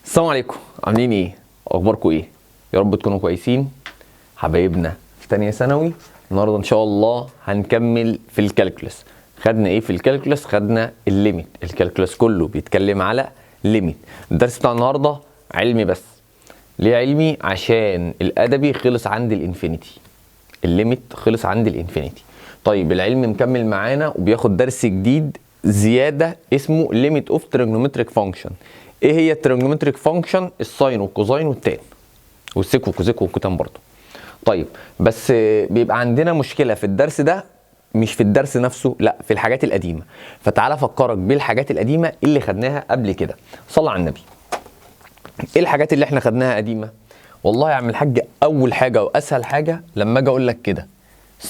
السلام عليكم، عاملين ايه؟ اخباركم ايه؟ يا رب تكونوا كويسين حبايبنا في تانية ثانوي. النهارده ان شاء الله هنكمل في ال calculus. خدنا ايه في ال calculus؟ خدنا ال limit. ال calculus كله بيتكلم على limit. الدرس بتاع النهارده علمي بس. ليه علمي؟ عشان الادبي خلص عند ال infinity، ال limit خلص عند ال infinity. طيب العلم مكمل معانا وبياخد درس جديد زيادة اسمه limit of trigonometric function. ايه هي ال trigonometric function؟ الساين والكوزاين والتان والسيك والكوزيك والكوتان برضه. طيب بس بيبقى عندنا مشكلة في الدرس ده، مش في الدرس نفسه، لا في الحاجات القديمة. فتعالى افكرك بالحاجات القديمة اللي خدناها قبل كده. صلى على النبي. ايه الحاجات اللي احنا خدناها قديمة؟ والله يا عم الحاج اول حاجة واسهل حاجة لما اجي اقول لك كده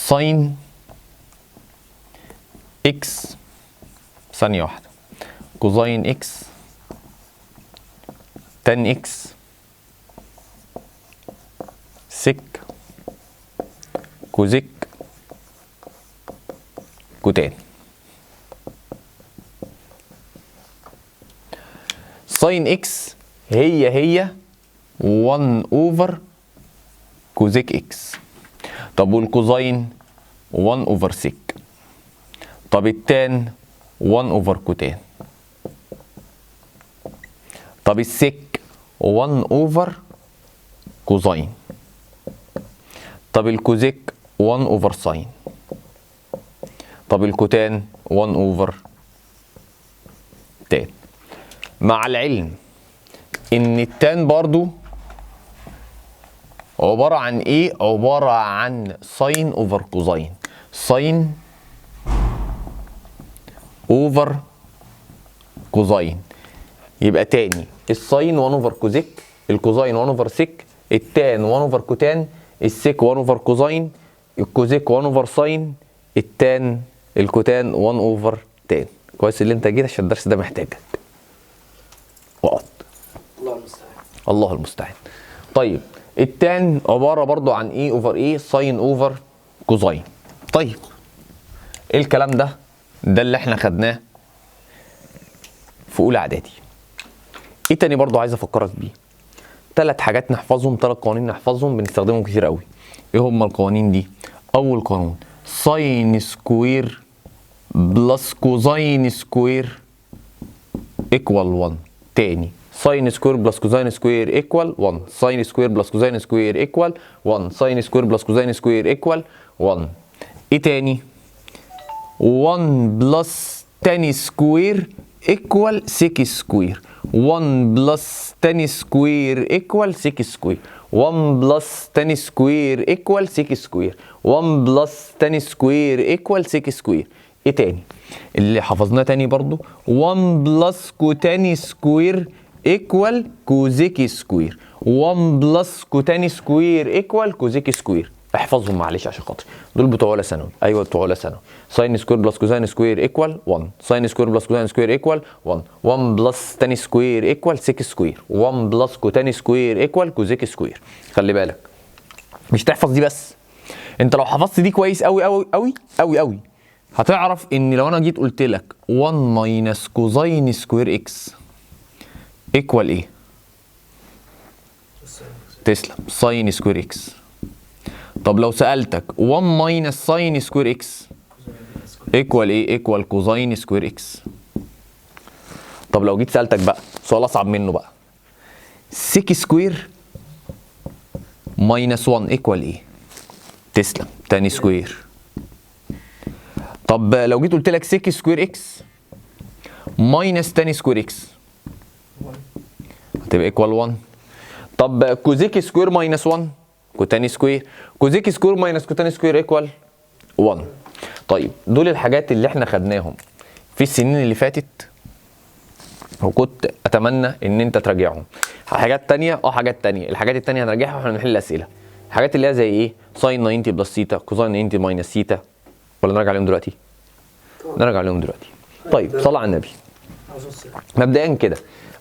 sine x، ثانية واحدة، cosine x، tan x، sec، cosec، cotan. sine x هي هي 1 over cosec x. طب وال cosine 1 over sec. طب ال tan 1 over cotan. طب ال sec 1 over cosine. طب ال cosec 1 over sine. طب ال cotan 1 over tan. مع العلم ان ال tan برضو عبارة عن ايه؟ عبارة عن sine over cosine، sine over cosine. يبقى تاني ال sine 1 over cosec، ال cosine 1 over sec، ال tan 1 over cotan، ال sec 1 over cosine، ال cosec 1 over sine، ال tan ال cotan 1 over tan. كويس اللي انت جيت عشان الدرس ده محتاجك. اقعد. الله المستعان. الله المستعان. طيب ال tan عبارة برضو عن ايه over ايه؟ sine over cosine. طيب ايه الكلام ده؟ ده اللي احنا خدناه في اولى اعدادي. ايه تاني برضو عايز افكرك بيه؟ 3 حاجات نحفظهم، 3 قوانين نحفظهم بنستخدمهم كتير قوي. ايه هما القوانين دي؟ اول قانون sine square plus cosine square equal 1. تاني sine square plus cosine square equal 1، sine square plus cosine square equal 1، sine square plus cosine square equal 1. ايه تاني؟ 1 plus tan square equal sec square، 1 plus tan square equal sec square، 1 plus tan square equal sec square، 1 plus tan square equal sec square. ايه تاني اللي حفظناه تاني برضو؟ 1 plus cotan square equal cosec square، 1 plus cotan square equal cosec square. احفظهم معلش عشان خاطري، دول بتوع اولى ثانوي. ايوه بتوع اولى ثانوي. sine square plus cosine square equal 1، sine square plus cosine square equal 1، 1 plus tan square equal sec square، 1 plus cotan square equal cosec square. خلي بالك مش تحفظ دي بس، انت لو حفظت دي كويس قوي قوي قوي قوي قوي هتعرف ان لو انا جيت قلت لك 1 minus cosine square x equal ايه؟ تسلم، sine square x. طب لو سألتك 1 minus sine square x equal ايه؟ equal cosine square x. طب لو جيت سألتك بقى سؤال اصعب منه بقى، sec square minus 1 equal ايه؟ تسلم، tan square. طب لو جيت قلت لك sec square x minus tan square x هتبقى equal 1. طب cosec square minus 1 cotan square، cosec square minus cotan square equal 1. طيب دول الحاجات اللي احنا خدناهم في السنين اللي فاتت، وكنت اتمنى ان انت تراجعهم. حاجات تانية، حاجات تانية، الحاجات التانية هنراجعها واحنا بنحل الاسئلة. الحاجات اللي هي زي ايه؟ sine 90 plus theta، cosine 90 minus theta، ولا نراجع عليهم دلوقتي؟ نراجع عليهم دلوقتي. طيب صلى على النبي. مبدئيا كده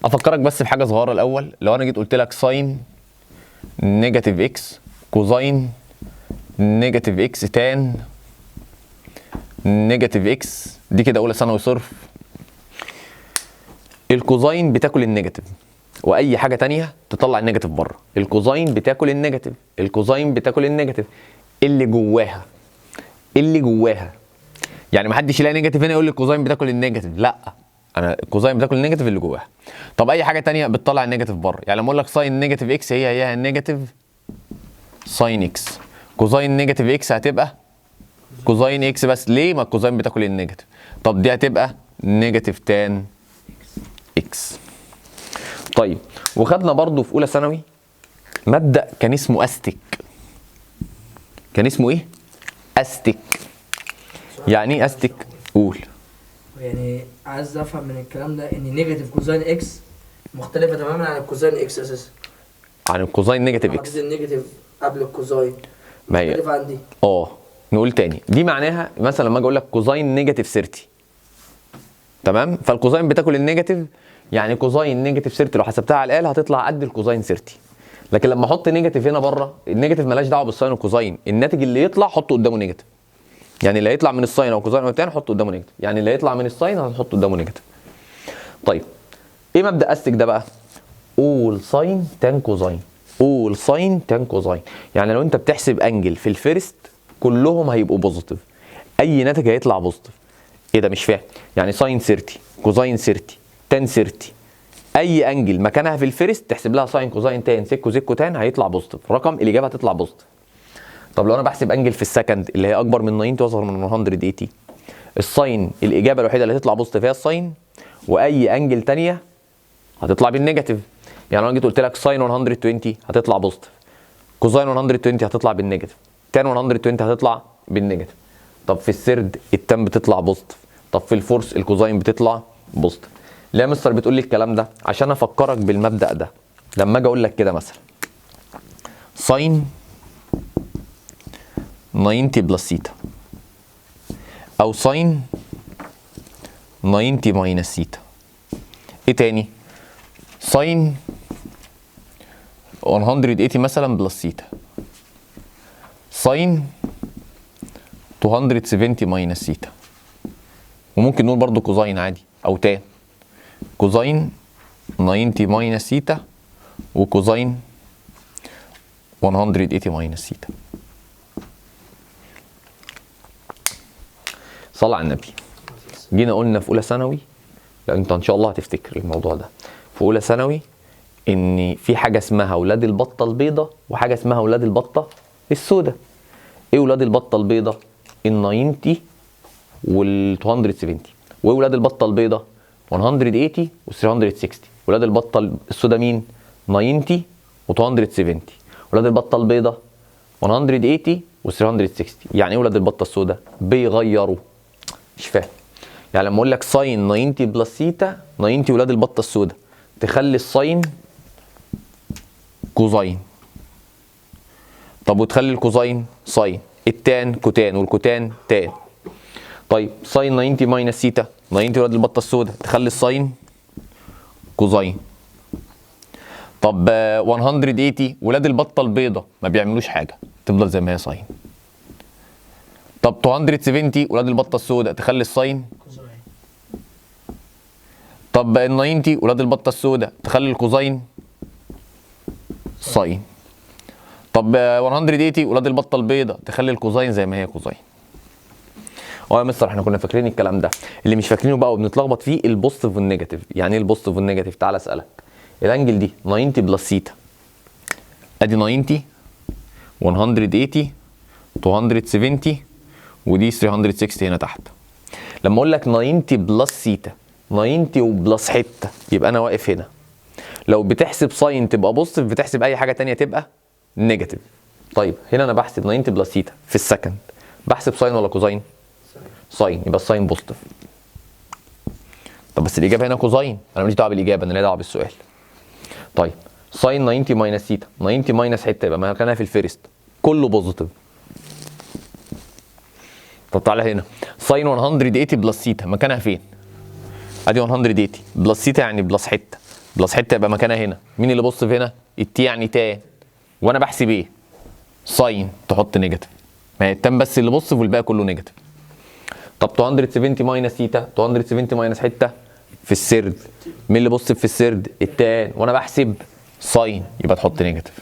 افكرك بس بحاجة صغيرة الاول. لو انا جيت قلت لك sine negative x cosine negative x tan negative x، دي كده اولى ثانوي صرف. ال cosine بتاكل ال negative، واي حاجة تانية تطلع ال negative بره. ال cosine بتاكل ال negative، ال cosine بتاكل ال negative اللي جواها، اللي جواها. يعني ما حدش يلاقي negative هنا يقول لي ال cosine بتاكل ال negative، لا، انا ال cosine بتاكل ال negative اللي جواها. طب اي حاجة تانية بتطلع ال negative بره، يعني لما اقول لك sine negative x هي هي ال negative sine x، cosine negative x هتبقى cosine x بس. ليه؟ ما ال cosine بتاكل ال negative. طب دي هتبقى negative tan x. طيب وخدنا برضو في اولى ثانوي مبدا كان اسمه ASTC. كان اسمه ايه؟ ASTC. يعني ايه ASTC؟ قول. يعني عايز افهم من الكلام ده ان negative cosine x مختلفة تماما عن ال cosine x اساسا. عن ال cosine negative x. حطيت ال negative قبل ال cosine ما هي مختلفة عن دي. نقول تاني، دي معناها مثلا لما اجي اقول لك cosine negative 30، تمام؟ فال cosine بتاكل ال negative، يعني cosine negative 30 لو حسبتها على الاله هتطلع قد ال cosine 30. لكن لما احط negative هنا بره، ال negative مالهاش دعوه بال sine وال cosine، الناتج اللي يطلع حطه قدامه negative. يعني اللي هيطلع من ال sine او cosine او tan حطه قدامه negative، يعني اللي هيطلع من ال sine هنحطه قدامه negative. طيب ايه مبدا ASTC ده بقى؟ all sine tan cosine، all sine tan cosine. يعني لو انت بتحسب angle في ال first كلهم هيبقوا positive، اي ناتج هيطلع positive. ايه ده؟ مش فاهم. يعني sine 30 cosine 30 tan 30، اي angle مكانها في ال first تحسب لها sine cosine tan sec cosec cotan هيطلع positive، رقم الاجابة هتطلع positive. طب لو انا بحسب angle في ال second اللي هي اكبر من 90 واصغر من 180، ال sine الاجابة الوحيدة اللي هتطلع positive هي ال sine، واي angle تانية هتطلع بال negative. يعني لو انا جيت قلت لك sine 120 هتطلع positive، cosine 120 هتطلع بال negative، tan 120 هتطلع بال negative. طب في ال third ال tan بتطلع positive، طب في ال fourth ال cosine بتطلع positive. ليه يا مستر بتقول لي الكلام ده؟ عشان افكرك بالمبدأ ده. لما اجي اقول لك كده مثلا sine 90 plus theta او sine 90 minus theta، ايه تاني؟ sine 180 مثلا plus theta، sine 270 minus theta، وممكن نقول برضو cosine عادي او tan، cosine 90 minus theta و cosine 180 minus theta. صلى على النبي. جينا قلنا في اولى ثانوي، لا انت ان شاء الله هتفتكر الموضوع ده، في اولى ثانوي ان في حاجة اسمها اولاد البطة البيضة وحاجه اسمها اولاد البطة السوداء. ايه اولاد البطة البيضة؟ ال 90 وال 270. وايه اولاد البطة البيضة؟ 180 و 360. ولاد البطة السوداء مين؟ 90 و 270. ولاد البطة البيضة 180 و 360. يعني ايه ولاد البطة السوداء؟ بيغيروا. مش فاهم. يعني لما اقول لك sine 90 plus theta، 90 ولاد البطة السوداء، تخلي ال sine cosine، طب وتخلي ال cosine sine، ال tan cotan وال cotan tan. طيب sine 90 minus theta، 90 ولاد البطة السوداء، تخلي ال sine cosine. طب 180 ولاد البطة البيضاء ما بيعملوش حاجة، تفضل زي ما هي sine. طب 270 ولاد البطة السوداء، تخلي ال sine cosine. طب ال 90 ولاد البطة السوداء، تخلي ال cosine sine. طب 180 ولاد البطة البيضاء، تخلي ال cosine زي ما هي cosine. اه يا مستر احنا كنا فاكرين الكلام ده، اللي مش فاكرينه بقى وبنتلخبط فيه ال positive وال negative. يعني ايه ال positive وال negative؟ تعالى اسالك. ال angle دي 90 plus theta، ادي 90 180 270 ودي 360 هنا تحت. لما اقول لك 90 plus theta، 90 و plus حتة، يبقى انا واقف هنا. لو بتحسب sine تبقى positive، بتحسب اي حاجة تانية تبقى negative. طيب هنا انا بحسب 90 plus theta في ال second، بحسب sine ولا cosine؟ sine، يبقى ال sine positive. طب بس الاجابة هنا cosine، انا ماليش دعوه بالاجابة، انا ليا دعوه بالسؤال. طيب sine 90 minus theta، 90 minus حتة يبقى مكانها في ال first، كله positive. طب تعالى هنا sine 180 plus theta مكانها فين؟ ادي 180 plus theta يعني plus حتة، plus حتة يبقى مكانها هنا. مين اللي positive هنا؟ ال T يعني tan، وانا بحسب ايه؟ sine، تحط negative، ما هي ال tan بس اللي positive والباقي كله negative. طب 270 minus theta، 270 minus حتة في ال third؟ مين اللي positive في ال third؟ ال tan، وانا بحسب sine، يبقى تحط negative.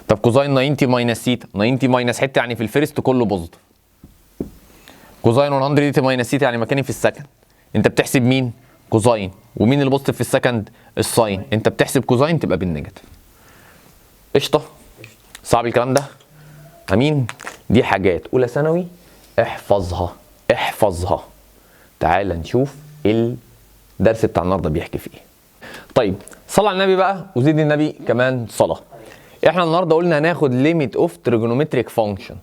طب cosine 90 minus theta، 90 minus حتة يعني في ال first كله positive. cosine 180 minus theta يعني مكاني في ال second. انت بتحسب مين؟ cosine. ومين اللي positive في ال second؟ ال sine. انت بتحسب cosine تبقى بال negative. قشطه؟ صعب الكلام ده؟ امين. دي حاجات اولى ثانوي، احفظها احفظها. تعال نشوف الدرس بتاع النهارده بيحكي في ايه. طيب صلى على النبي بقى وزيد النبي كمان صلاة. احنا النهارده قلنا هناخد limit of trigonometric function.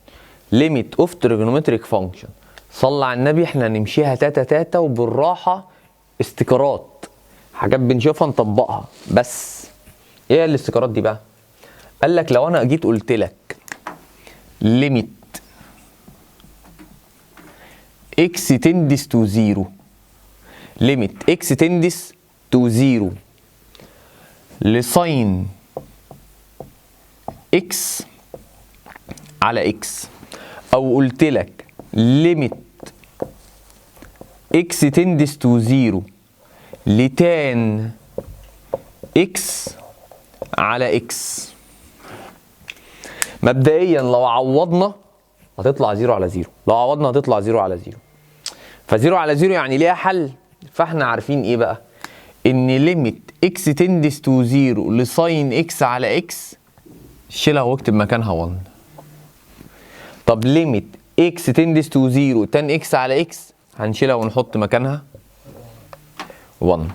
limit of trigonometric function. صلى على النبي، احنا هنمشيها تاتا تاتا وبالراحه، استيكرات حاجات بنشوفها نطبقها بس. ايه الاستيكرات دي بقى؟ قال لك لو انا جيت قلت لك limit x tends to 0، limit x tends to 0 ل sine x على x، او قلت لك limit x tends to 0 ل tan x على x، مبدئيا لو عوضنا هتطلع 0 على 0، لو عوضنا هتطلع 0 على 0، ف 0 على 0 يعني ليها حل. فاحنا عارفين ايه بقى؟ ان limit x tends to 0 ل sine x على x شيلها واكتب مكانها 1. طب limit x tends to 0 tan x على x هنشيلها ونحط مكانها 1.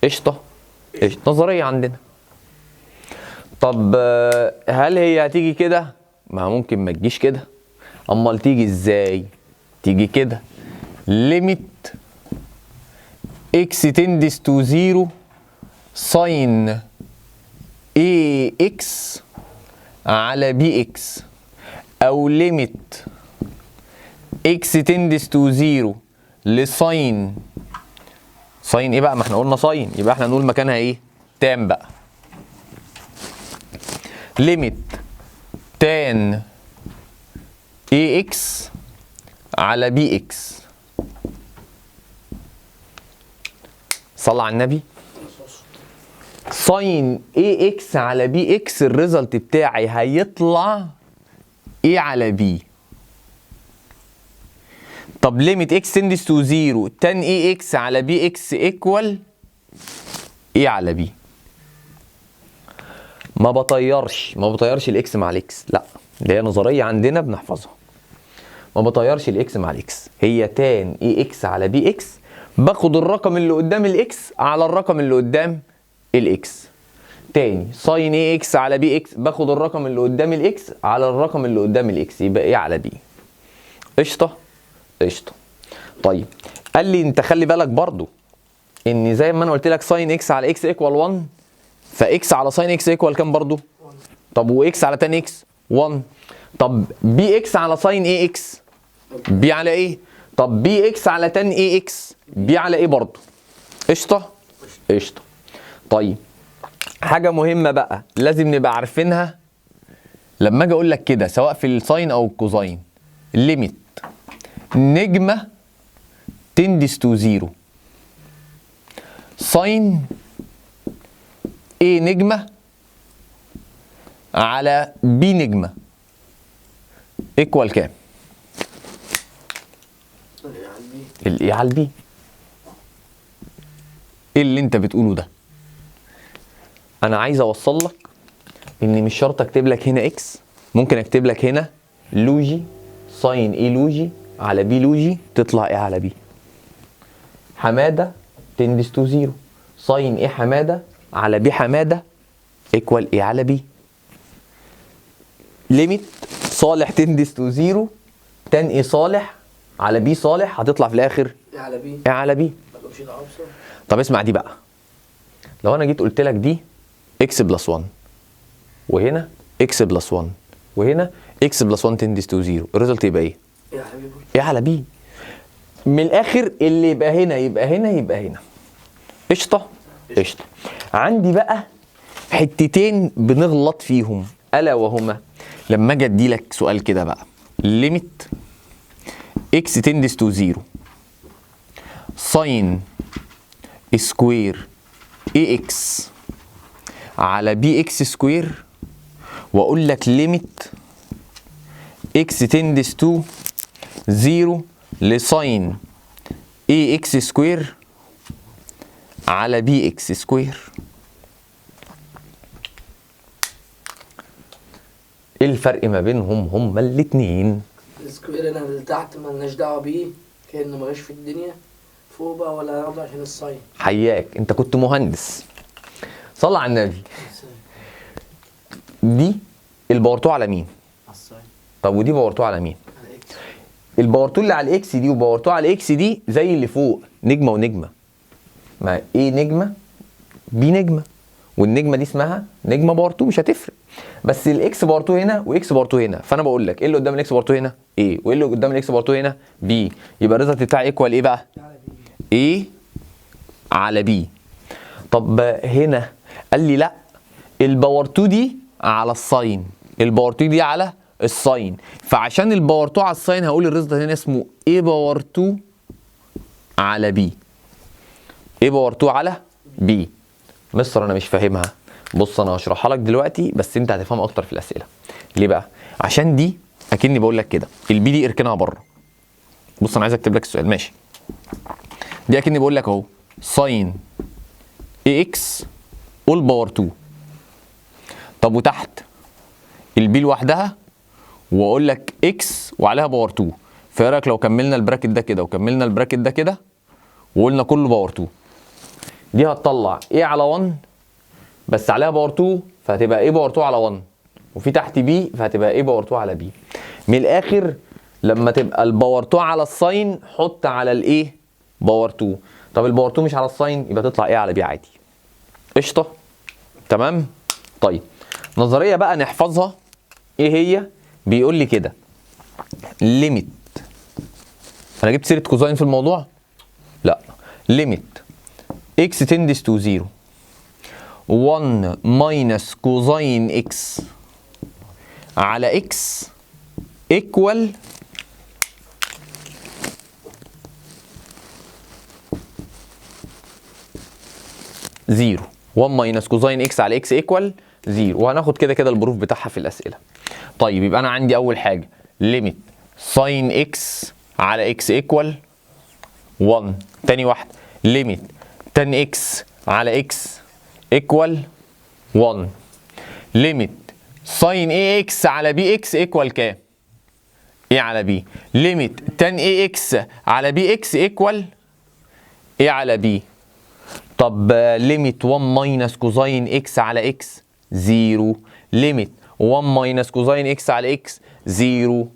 قشطه؟ قشطه. نظرية عندنا. طب هل هي هتيجي كده؟ ما ممكن ما تجيش كده. امال تيجي ازاي؟ تيجي كده، limit x tends to 0 sine a x على b x، او limit x tends to 0 ل sine، sine ايه بقى؟ ما احنا قلنا sine، يبقى احنا نقول مكانها ايه؟ tan بقى. limit tan a x على b x. صلى على النبي. sine a x على b x، ال result بتاعي هيطلع a على b. طب limit x tends to 0 tan a x على b x equal a على b. ما بطيرش ال x مع ال x، لا، ده هي نظرية عندنا بنحفظها. ما بطيرش ال x مع ال x، هي tan a x على b x، باخد الرقم اللي قدام ال x على الرقم اللي قدام ال x. تاني، sine a x على b x، باخد الرقم اللي قدام ال x على الرقم اللي قدام ال x، يبقى a على b. قشطه؟ قشطه. طيب قال لي انت خلي بالك برضو ان زي ما انا قلت لك sine x على x equal 1، ف x على sine x equal كام برضو؟ طب و x على tan x 1. طب b x على sine a x b على a. طب b x على tan a x b على a برضو. قشطه؟ قشطه. طيب حاجة مهمة بقى لازم نبقى عارفينها، لما اجي اقول لك كده سواء في ال sine او ال cosine، limit نجمه tends to zero sine A نجمة على B نجمة equal كام؟ ال A على ال B. ال A على ال B. ايه اللي انت بتقوله ده؟ انا عايز اوصل لك ان مش شرط اكتب لك هنا x، ممكن اكتب لك هنا log sine A log على B log تطلع A على B. حمادة tends to zero sine A حمادة على B حمادة equal A على B. limit صالح tends to zero tan A صالح على B صالح هتطلع في الاخر A على B. A على B. ما تقومش ابصر. طب اسمع دي بقى، لو انا جيت قلت لك دي x plus 1 وهنا x plus 1 وهنا x plus 1 tends to 0، ال result يبقى ايه؟ A على B. A على B. من الاخر اللي يبقى هنا يبقى هنا يبقى هنا. قشطه؟ قشطه. عندي بقى حتتين بنغلط فيهم، الا وهما لما اجي ادي لك سؤال كده بقى، limit x tends to 0 sine square a x على b x square، واقول لك limit x tends to 0 ل sine a x square على b x square. ايه الفرق ما بينهم هما الاتنين؟ ال square هنا اللي تحت مالناش دعوه بيه، كانه ما جاش في الدنيا. فوق بقى ولا هناخده عشان ال sine. حياك، انت كنت مهندس. صلى على النبي. دي ال power 2 على مين؟ على ال sine. طب ودي power 2 على مين؟ على x. ال power 2 اللي على ال x دي و power 2 على ال x دي زي اللي فوق، نجمه ونجمه. ما a نجمه b نجمه، والنجمه دي اسمها نجمه power 2، مش هتفرق. بس ال x power 2 هنا و x power 2 هنا، فانا بقول لك ايه اللي قدام ال x power 2 هنا؟ a، وايه اللي قدام ال x power 2 هنا؟ b. يبقى ال result بتاعي equal ايه بقى؟ على b. a على b. طب هنا قال لي لا، ال power 2 دي على ال sine، ال power 2 دي على ال sine، فعشان ال power 2 على ال sine هقول ال result هنا اسمه a power 2 على b. a power 2 على b. مستر انا مش فاهمها. بص انا هشرحها لك دلوقتي بس انت هتفهمها اكتر في الاسئلة. ليه بقى؟ عشان دي اكني بقول لك كده ال b دي اركنها بره. بص انا عايز اكتب لك السؤال، ماشي. دي اكني بقول لك اهو sine a x all power 2. طب وتحت ال b لوحدها واقول لك x وعليها power 2. فايه رايك لو كملنا ال bracket ده كده وكملنا ال bracket ده كده وقلنا كله power 2؟ دي هتطلع a على 1 بس عليها power 2، فهتبقى a power 2 على 1، وفي تحت b فهتبقى a power 2 على b. من الاخر لما تبقى ال power 2 على ال sine حط على ال a power 2. طب ال power 2 مش على ال sine يبقى تطلع a على b عادي. قشطه؟ تمام. طيب نظرية بقى نحفظها، ايه هي؟ بيقول لي كده limit، انا جبت سيره cosine في الموضوع؟ لا. limit x tends to 0 1 minus cosine x على x equal 0. 1 minus cosine x على x equal 0، وهناخد كده كده ال proof بتاعها في الاسئلة. طيب يبقى انا عندي اول حاجة limit sine x على x equal 1، تاني واحدة limit tan x على x equal 1، limit sine a x على b x equal كام؟ a على b. limit tan a x على b x equal a على b. طب limit 1 minus cosine x على x 0، limit 1 minus cosine x على x 0.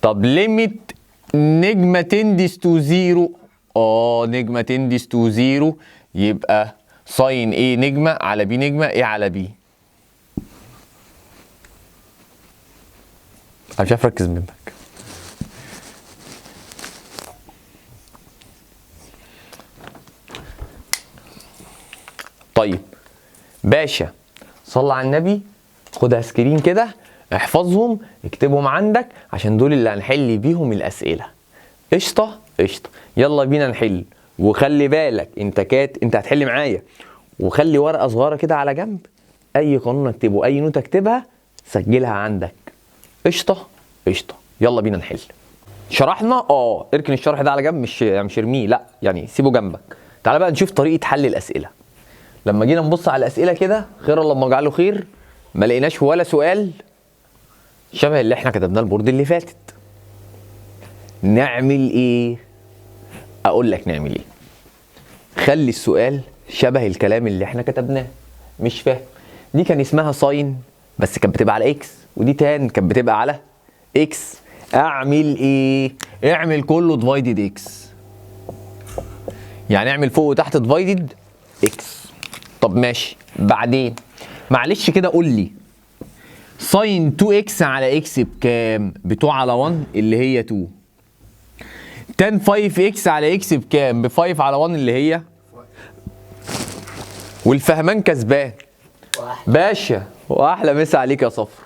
طب limit نجمة tends to 0، نجمة tends to 0 يبقى sine a نجمة على b نجمة a على b. انا مش عارف اركز منك. طيب باشا صلى على النبي، خدها screen كده، احفظهم، اكتبهم عندك عشان دول اللي هنحل بيهم الاسئلة. قشطه قشطه، يلا بينا نحل. وخلي بالك انت انت هتحل معايا، وخلي ورقة صغيرة كده على جنب، اي قانون اكتبه اي note اكتبها سجلها عندك. قشطه قشطه، يلا بينا نحل. شرحنا اركن الشرح ده على جنب، مش ارميه، لا يعني سيبه جنبك. تعالى بقى نشوف طريقه حل الاسئلة. لما جينا نبص على الاسئلة كده خير اللهم اجعله خير، ما لقيناش ولا سؤال شبه اللي احنا كتبناه ال board اللي فاتت. نعمل ايه؟ اقول لك نعمل ايه. خلي السؤال شبه الكلام اللي احنا كتبناه. مش فاهم، دي كان اسمها sine بس كانت بتبقى على x، ودي tan كانت بتبقى على x. اعمل ايه؟ اعمل كله divided x، يعني اعمل فوق وتحت divided x. طب ماشي، بعدين معلش كده قول لي sine 2 x على x بكام؟ ب 2 على 1 اللي هي 2. tan 5 x على x بكام؟ ب 5 على 1 اللي هي، والفهمان كسبان باشا، واحلى مسا عليك يا صفر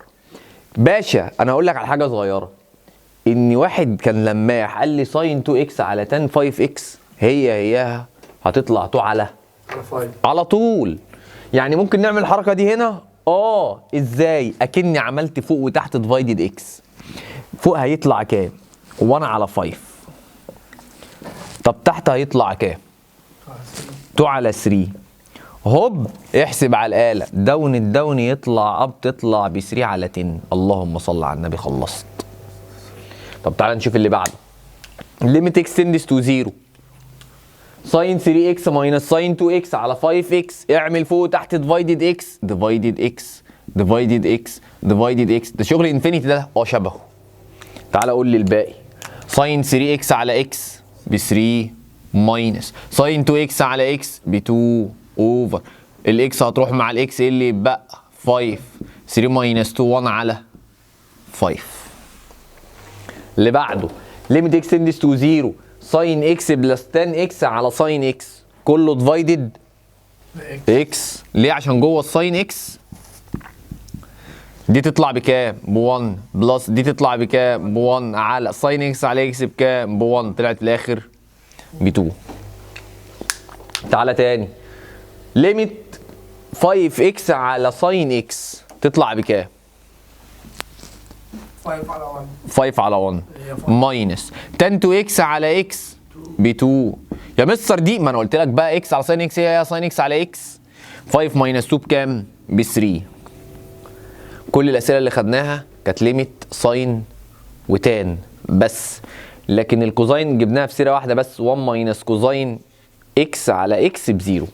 باشا. انا هقول لك على حاجة صغيرة، ان واحد كان لماح قال لي sine 2 x على tan 5 x هي هياها هتطلع 2 على 5 على طول. يعني ممكن نعمل الحركة دي هنا. ازاي؟ اكني عملت فوق وتحت divided x. فوق هيطلع كام؟ 1 على 5. طب تحت هيطلع كام؟ 2 على 3. هوب احسب على الآلة، down ال down يطلع up، تطلع ب 3 على 10. اللهم صل على النبي، خلصت. طب تعالى نشوف اللي بعده. limit x tends to 0 sine 3 x minus sine 2 x على 5 x. اعمل فوق وتحت divided x divided x divided x divided x. ده شغل infinity ده، شبهه. تعالى قول لي الباقي. sine 3 x على x ب 3 minus sine 2 x على x ب 2 over ال x هتروح مع ال x، ايه اللي يتبقى؟ 5. 3 minus 2 1 على 5. اللي بعده limit x tends to 0 sine x plus tan x على sine x، كله divided x. ليه؟ عشان جوه ال sine x. دي تطلع بكام؟ ب 1 plus دي تطلع بكام؟ ب 1 على sine x على x بكام؟ ب 1، طلعت في الاخر ب 2. تعالى تاني limit 5 x على sine x تطلع بكام؟ 5 على 1. 5 على 1 هي 5. minus tan 2 x على x ب 2. يا مستر دي ما انا قلت لك بقى x على sine x هي sine x على x. 5 minus 2 بكام؟ ب 3. كل الاسئلة اللي خدناها كانت limit sine و tan بس، لكن ال cosine جبناها في سيره واحدة بس، 1 minus cosine x على x ب zero.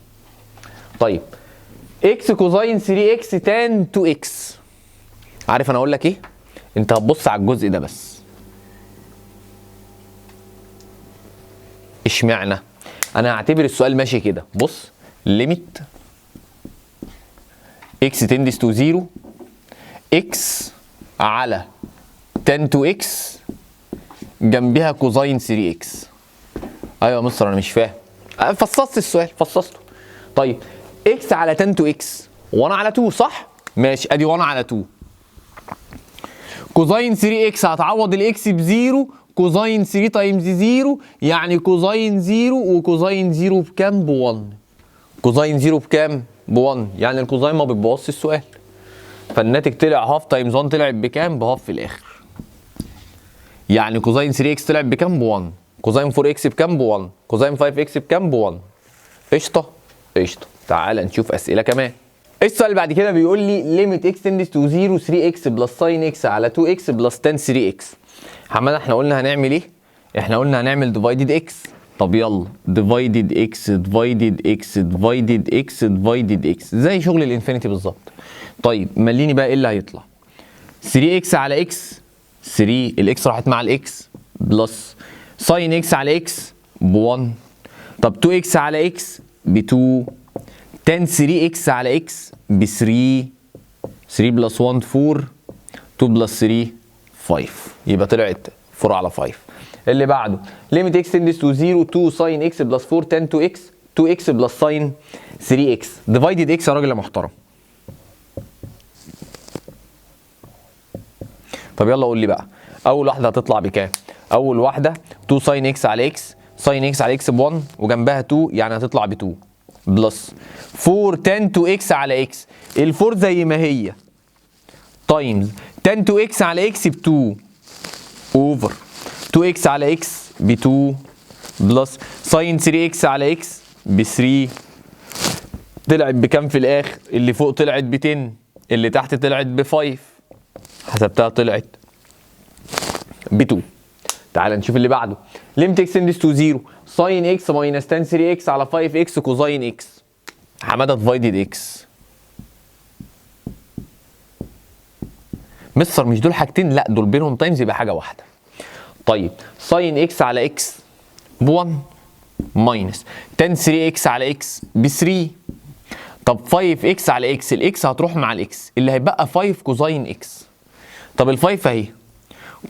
طيب x cosine 3 x tan 2 x، عارف انا اقول لك ايه؟ انت هتبص على الجزء ده بس. اشمعنى؟ انا هعتبر السؤال ماشي كده، بص limit x tends to 0 x على tan 2 x جنبها cosine 3 x. ايوه يا مستر انا مش فاهم. فصصت السؤال، فصصته. طيب x على tan 2 x 1 على 2 صح؟ ماشي، ادي 1 على 2 cosine 3 x هتعوض ال x ب zero، cosine 3 times 0 يعني cosine 0، و cosine 0 بكام؟ ب 1. cosine 0 بكام؟ ب 1، يعني ال cosine ما بتبوظش السؤال. فالناتج طلع half times 1، طلع بكام؟ ب half في الاخر. يعني cosine 3 x طلع بكام؟ ب 1. cosine 4 x بكام؟ ب 1. cosine 5 x بكام؟ ب 1. قشطه قشطه. تعال نشوف اسئلة كمان. السؤال اللي بعد كده بيقول لي limit x tends to 0 3 x plus sine x على 2 x plus tan 3 x. حمادة احنا قلنا هنعمل ايه؟ احنا قلنا هنعمل divided x. طب يلا divided x divided x divided x divided x زي شغل ال infinity بالظبط. طيب مليني بقى ايه اللي هيطلع؟ 3 x على x 3، ال x راحت مع ال x plus sine x على x ب 1. طب 2 x على x ب 2، tan 3 x على x ب 3، 3 plus 1 4، 2 plus 3 5، يبقى طلعت 4 على 5. اللي بعده limit x tends to 0 2 sine x plus 4 tan 2 x 2 x plus sine 3 x divided x. يا راجل يا محترم. طب يلا قول لي بقى اول واحدة هتطلع بكام؟ اول واحدة 2 sine x على x، sine x على x ب 1 وجنبها 2 يعني هتطلع ب 2 plus 4 tan 2 x على x، ال 4 زي ما هي times tan 2 x على x ب 2 over 2 x على x ب 2 plus sine 3 x على x ب 3. طلعت بكام في الاخر؟ اللي فوق طلعت ب 10، اللي تحت طلعت ب 5، حسبتها طلعت ب 2. تعال نشوف اللي بعده. limit x tends to 0 sine x minus tan 3 x على 5 x cosine x. حمادة divided x. مستر مش دول حاجتين؟ لا دول بينهم times يبقى حاجة واحدة. طيب sine x على x ب 1 minus tan 3 x على x ب 3. طب 5 x على x، ال x هتروح مع ال x، اللي هيبقى 5 cosine x. طب ال 5 اهي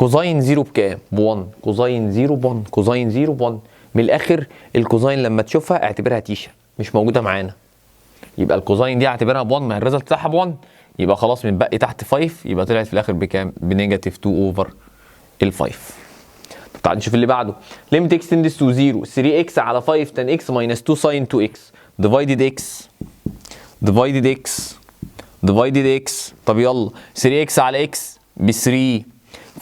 cosine 0 بكام؟ ب 1، cosine 0 ب 1، cosine 0 ب 1. من الاخر ال cosine لما تشوفها اعتبرها تيشه مش موجودة معانا، يبقى ال cosine دي اعتبرها ب 1، ما هي ال result بتاعها ب 1، يبقى خلاص متبقي تحت 5، يبقى طلعت في الاخر بكام؟ ب negative 2 over ال 5. طب تعال نشوف اللي بعده. limit x tends to 0 3 x على 5 tan x minus 2 sine 2 x divided x divided x divided x. طب يلا 3 x على x ب 3،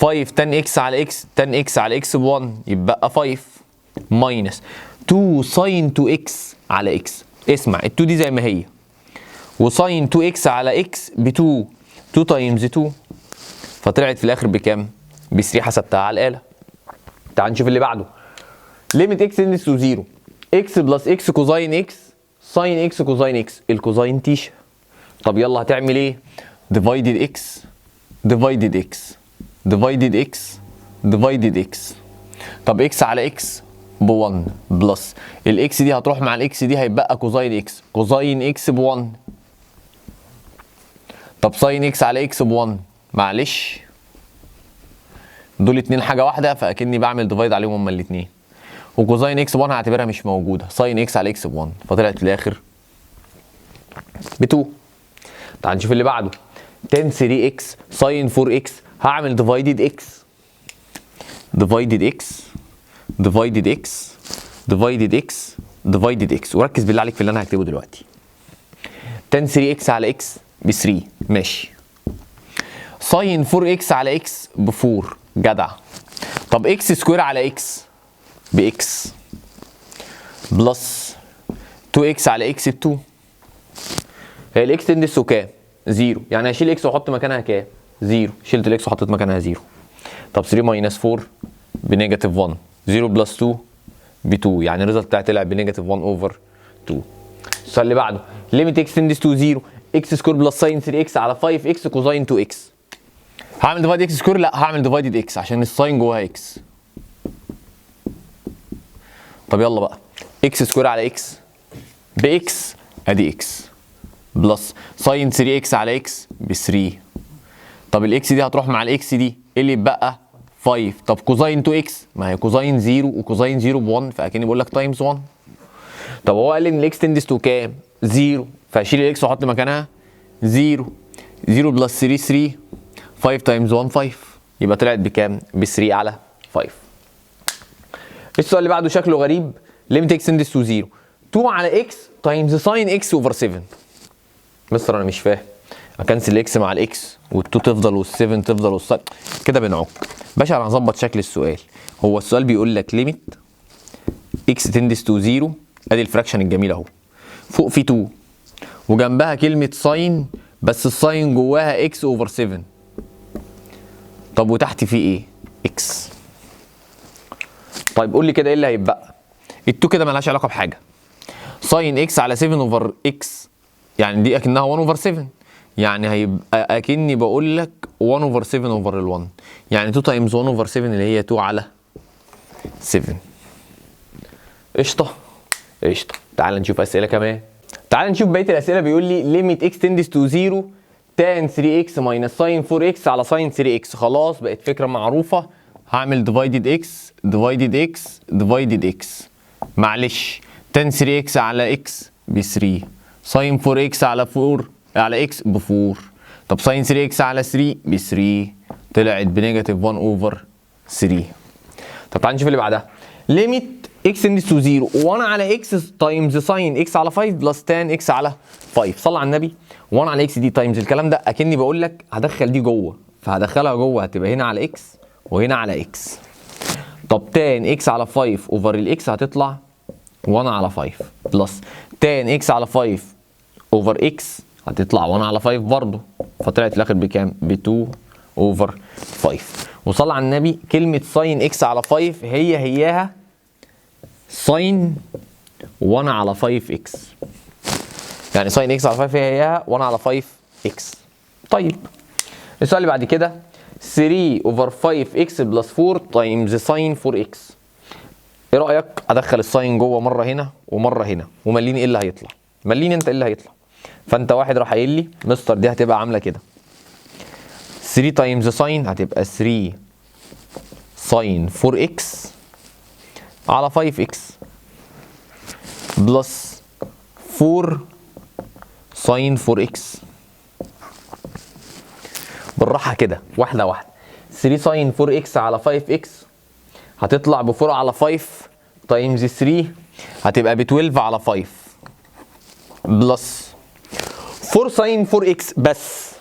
5 tan x على x، tan x على x ب 1، يبقى 5 minus 2 sine 2 x على x. اسمع، ال 2 دي زي ما هي، و sine 2 x على x ب 2، 2 times 2، فطلعت في الاخر بكام؟ ب 3، حسبتها على الاله. تعال نشوف اللي بعده. limit x tends to 0 x plus x cosine x sine x cosine x، ال cosine تيشا. طب يلا هتعمل ايه؟ divided x divided x divided x divided x. طب x على x ب 1، plus ال x دي هتروح مع ال x دي، هيبقى cosine x، cosine x ب 1. طب sine x على x ب 1، معلش دول اتنين حاجة واحده، فاكني بعمل divide عليهم هما الاتنين، و cosine x ب 1 هعتبرها مش موجوده، sine x على x ب 1، فطلعت في الاخر ب 2. تعال نشوف اللي بعده. tan 3 x sine 4 x، هعمل divided x divided x divided x divided x divided x. وركز بالله عليك في اللي انا هكتبه دلوقتي. tan 3 x على x ب 3، ماشي. sine 4 x على x ب 4، جدع. طب x square على x ب x، plus 2 x على x ب 2. هي ال x tends to كام؟ zero، يعني هشيل x واحط مكانها كام؟ zero. شلت ال x وحطيت مكانها zero. طب 3 minus 4 ب negative 1، 0 plus 2 ب 2، يعني ال result بتاعي طلع ب negative 1 over 2. السؤال اللي بعده. limit x tends to 0 x square plus sine 3 x على 5 x cosine 2 x. هعمل divide x square؟ لا، هعمل divided x عشان ال sine جواها x. طب يلا بقى، x square على x ب x، ادي x، plus sine 3 x على x ب 3. طب ال x دي هتروح مع ال x دي، ايه اللي يتبقى؟ 5. طب cosine 2 x، ما هي cosine 0، و cosine 0 ب 1، فاكني بقول لك times 1. طب هو قال لي ان ال x tends to كام؟ 0، فاشيل ال x واحط مكانها 0. 0 plus 3 3، 5 times 1 5، يبقى طلعت بكام؟ ب 3 على 5. السؤال اللي بعده شكله غريب. limit x tends to 0 2 على x times sine x over 7. مستر انا مش فاهم، ا cancel ال x مع ال x، وال2 تفضل وال7 تفضل وال sine. كده بنعك باشا. انا هظبط شكل السؤال. هو السؤال بيقول لك limit x tends to 0، ادي ال fraction الجميل اهو، فوق في 2 وجنبها كلمة sine، بس ال sine جواها x over 7. طب وتحت في ايه؟ x. طيب قول لي كده ايه اللي هيتبقى؟ ال2 كده ملهاش علاقة بحاجة. sine x على 7 over x، يعني دي اكنها 1 over 7، يعني هيبقى اكني بقول لك 1 over 7 over ال 1، يعني 2 times 1 over 7 اللي هي 2 على 7. قشطه قشطه. تعال نشوف اسئلة كمان، تعال نشوف بقية الاسئله. بيقول لي limit x tends to 0 tan 3 x minus sine 4 x على sine 3 x. خلاص بقت فكرة معروفه، هعمل divided x divided x divided x. معلش، tan 3 x على x ب 3، sine 4 x على 4 على x ب 4. طب sine 3 x على 3 ب 3، طلعت ب negative 1 over 3. طب تعال نشوف اللي بعدها. limit x tends to 0 1 على x times sine x على 5 plus tan x على 5. صلى على النبي، 1 على x دي times الكلام ده، اكني بقول لك هدخل دي جوه، فهدخلها جوه، هتبقى هنا على x وهنا على x. طب tan x على 5 over ال x هتطلع 1 على 5، plus tan x على 5 over x هتطلع 1 على 5 برضه، فطلعت في الاخر بكام؟ ب 2 over 5. وصلى على النبي، كلمة sine x على 5 هي هياها sine 1 على 5 x، يعني sine x على 5 هي هياها 1 على 5 x. طيب السؤال اللي بعد كده. 3 over 5 x plus 4 times sine 4 x. ايه رايك ادخل ال sine جوه مرة هنا ومرة هنا، ومليني ايه اللي هيطلع؟ مليني انت ايه اللي هيطلع. فانت واحد راح قايل لي مستر دي هتبقى عامله كده، 3 times sine هتبقى 3 sine 4 x على 5 x plus 4 sine 4 x. بالراحة كده، واحدة واحده. 3 sine 4 x على 5 x هتطلع ب 4 على 5 times 3، هتبقى ب 12 على 5 plus 4 sine 4 x. بس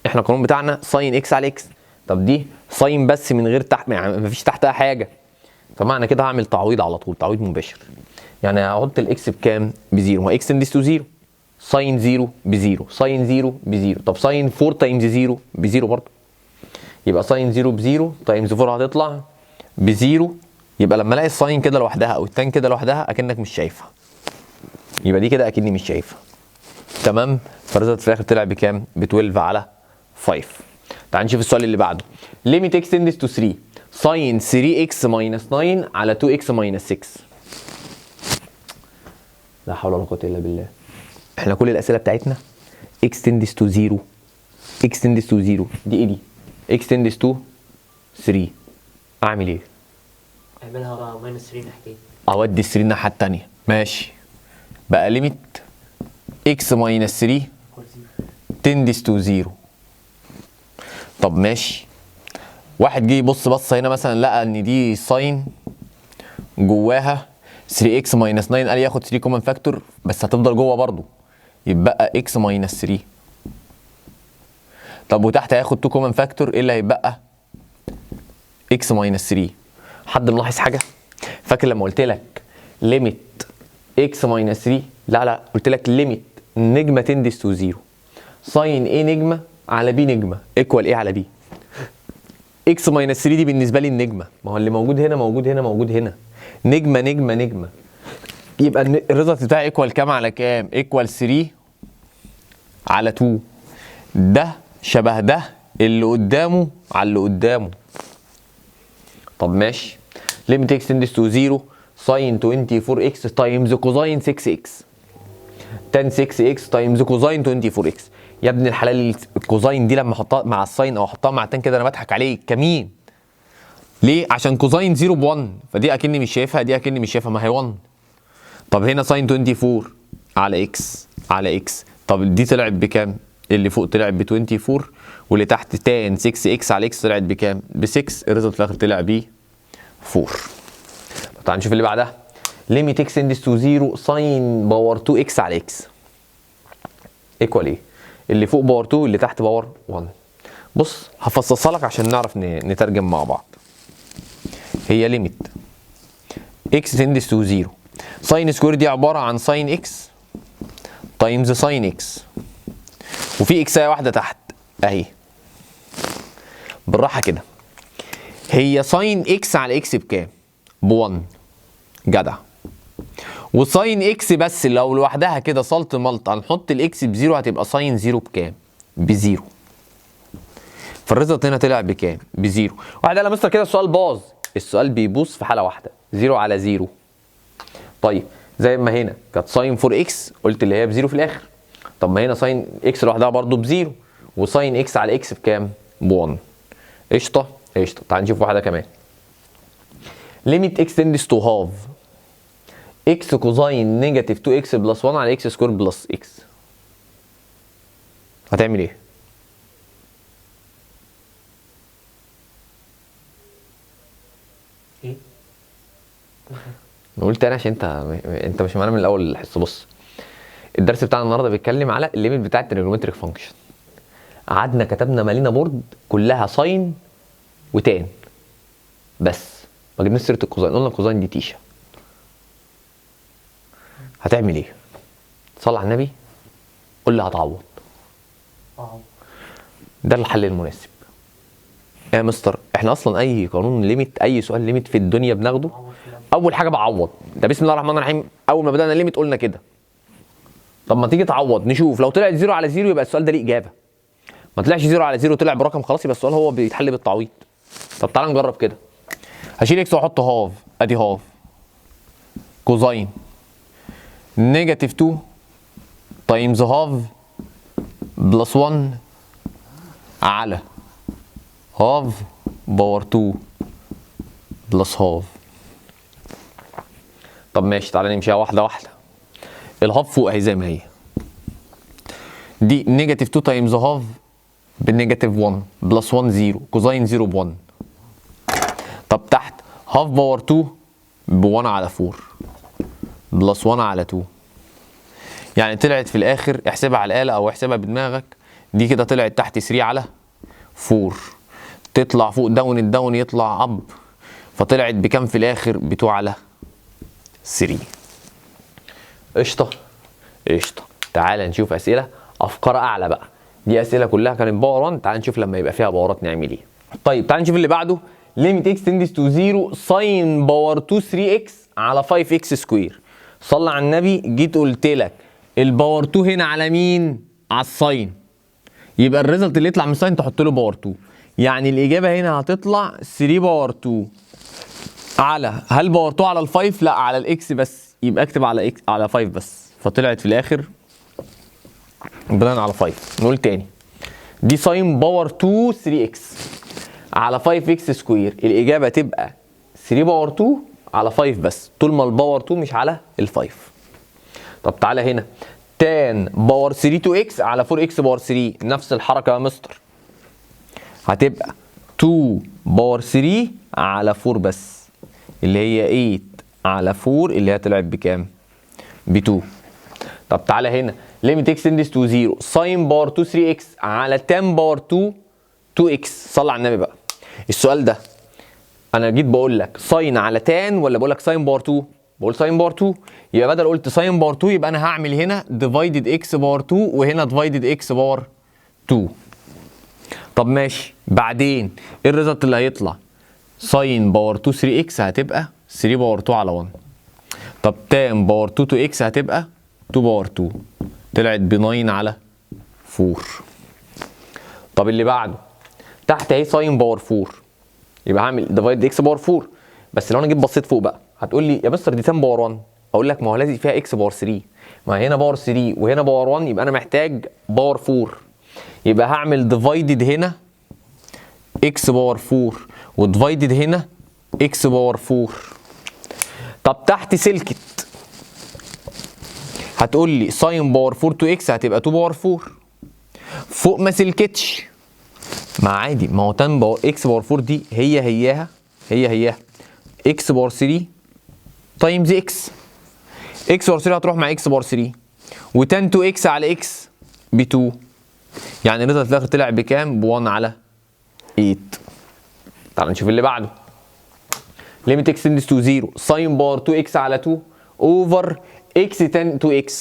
احنا القانون بتاعنا sine x على x، طب دي sine بس من غير تحت، يعني مفيش تحتها حاجه، فمعنى كده هعمل تعويض على طول، تعويض مباشر. يعني هحط ال x بكام؟ ب zero. ما x tends to 0، sine 0 ب zero، sine 0 ب zero. طب sine 4 times 0 ب zero برضه، يبقى sine 0 ب zero times 4 هتطلع ب zero. يبقى لما الاقي ال sine كده لوحدها او ال tan كده لوحدها اكنك مش شايفها، يبقى دي كده اكني مش شايفها. تمام. فال result في الاخر طلع بكام؟ ب 12 على 5. تعال نشوف السؤال اللي بعده. limit x tends to 3 sine 3 x minus 9 على 2 x minus 6. لا حول ولا قوة الا بالله. احنا كل الاسئلة بتاعتنا x tends to 0، x tends to 0. دي ايه دي؟ x tends to 3. اعمل ايه؟ اعملها minus 3 ناحيتين. اودي 3 الناحية الثانيه. ماشي. بقى limit x minus 3 equal 0. tends to 0. طب ماشي، واحد جه يبص بصة هنا مثلا لقى ان دي sine جواها 3 x minus 9، قال ياخد 3 common factor بس هتفضل جوه برضو، يبقى x minus 3. طب وتحت هياخد 2 common factor، ايه اللي هيبقى؟ x minus 3. حد ملاحظ حاجة؟ فاكر لما قلت لك limit x minus 3؟ لا لا، قلت لك limit نجمه tends to 0 sine a نجمه على b نجمه equal a على b. x minus 3 دي بالنسبة لي النجمه، ما هو اللي موجود هنا موجود هنا موجود هنا، نجمه نجمه نجمه. يبقى ال result بتاعي equal كام على كام؟ equal 3 على 2. ده شبه ده اللي قدامه على اللي قدامه. طب ماشي، limit x tends to 0 sine 24 x times cosine 6 x، tan 6 x times cosine 24 x. يا ابن الحلال، ال cosine دي لما احطها مع ال sine او احطها مع ال tan كده انا بضحك عليك كمين. ليه؟ عشان cosine 0 ب 1، فدي اكني مش شايفها، دي اكني مش شايفها، ما هي 1. طب هنا sine 24 على x على x. طب دي طلعت بكام؟ اللي فوق طلعت ب 24، واللي تحت tan 6 x على x طلعت بكام؟ ب 6. ال result في الاخر طلع ب 4. طب تعال نشوف اللي بعدها. limit x tends to 0 sine power 2 x على x equal ايه؟ اللي فوق power 2، اللي تحت power 1. بص هفصصها لك عشان نعرف نترجم مع بعض. هي limit x tends to 0 sine square دي عبارة عن sine x times sine x، وفي x ايه واحدة تحت اهي. بالراحة كده، هي sine x على x بكام؟ ب 1. جدع. و sine x بس لو لوحدها كده سلط ملط هنحط ال x ب zero، هتبقى sine zero بكام؟ ب zero. فال result هنا طلع بكام؟ ب zero. واحد قال يا مستر كده السؤال باظ. السؤال بيبوظ في حاله واحده، zero على zero. طيب زي ما هنا كانت sine 4 x قلت اللي هي ب zero في الاخر. طب ما هنا sine x لوحدها برضو ب zero، و sine x على x بكام؟ ب 1. قشطه قشطه. تعال نشوف واحدة كمان. limit x tends to half x cosine negative 2 x plus 1 على x square plus x. هتعمل ايه؟ ايه؟ نقول تاني عشان انت مش معانا من الاول الحصة. بص الدرس بتاعنا النهارده بيتكلم على ال limit بتاع ال trigonometric function. قعدنا كتبنا مالينا board كلها sine و tan، بس ما جبناش سيره ال cosine، قلنا ال cosine دي تيشا. هتعمل ايه؟ صلى على النبي، قول لي هتعوض. اه ده الحل المناسب. يا مستر احنا اصلا اي قانون limit، اي سؤال limit في الدنيا بناخده عوض في الأول. اول حاجة بعوض. ده بسم الله الرحمن الرحيم اول ما بدانا limit قلنا كده. طب ما تيجي تعوض نشوف لو طلعت zero على zero يبقى السؤال ده ليه اجابه. ما طلعش zero على zero طلع برقم خلاص يبقى السؤال هو بيتحل بالتعويض. طب تعالى نجرب كده. هشيل x واحط half، ادي half cosine negative 2 times half plus 1 على half power 2 plus half. طب ماشي تعالى نمشيها واحدة واحدة. ال half فوق اهي زي ما هي، دي negative 2 times half بال negative 1 plus 1 0 cosine 0 ب 1. طب تحت half power 2 ب 1 على 4 plus 1 على 2، يعني طلعت في الاخر، احسبها على الاله او احسبها بدماغك، دي كده طلعت تحت 3 على 4، تطلع فوق down ال down يطلع up، فطلعت بكام في الاخر؟ ب 2 على 3. قشطه قشطه. تعال نشوف اسئلة افكار اعلى بقى، دي اسئلة كلها كانت power 1، تعال نشوف لما يبقى فيها power ات نعمل ايه. طيب تعال نشوف اللي بعده، limit x tends to 0 sine power 2 3 x على 5 x square. صلى على النبي، جيت قلت لك ال power 2 هنا على مين؟ على ال sine، يبقى ال result اللي يطلع من sine تحط له power 2، يعني الاجابة هنا هتطلع 3 power 2 على، هل power 2 على ال 5؟ لا، على ال x بس، يبقى اكتب على x على 5 بس، فطلعت في الاخر بناء على 5. نقول تاني، دي sine power 2 3 x على 5 x square، الاجابة تبقى 3 power 2 على 5 بس، طول ما ال power 2 مش على ال 5. طب تعالى هنا tan power 3 2 x على 4 x power 3، نفس الحركة يا مستر، هتبقى 2 power 3 على 4 بس، اللي هي 8 على 4، اللي هي طلعت بكام؟ ب 2. طب تعالى هنا limit x tends to 0 sine power 2 3 x على tan power 2 2 x. صلى على النبي بقى، السؤال ده انا جيت بقول لك sine على tan ولا بقول لك sine power 2؟ بقول sine power 2، يبقى بدل قلت sine power 2 يبقى انا هعمل هنا divided x power 2 وهنا divided x power 2. طب ماشي، بعدين ايه ال result اللي هيطلع؟ sine power 2 3 x هتبقى 3 power 2 على 1. طب tan power 2 2 x هتبقى 2 power 2، طلعت ب 9 على 4. طب اللي بعده تحت اهي sine power 4، يبقى هعمل divide x power 4. بس لو انا جيت بصيت فوق بقى هتقول لي يا مستر دي tan power 1، اقول لك ما هو لازم فيها x power 3، ما هنا power 3 وهنا power 1، يبقى انا محتاج power 4، يبقى هعمل divided هنا x power 4 و divided هنا x power 4. طب تحت سلكت، هتقول لي sine power 4 2 x هتبقى 2 power 4. فوق ما سلكتش، ما عادي، ما هو tan power x power 4 دي هي هياها هي هياها x power 3 times x، x power 3 هتروح مع x power 3، و tan 2 x على x ب 2، يعني ال result في الاخر طلع بكام؟ ب 1 على 8. تعال نشوف اللي بعده، limit x tends to 0 sine power 2 x على 2 over x tan 2 x.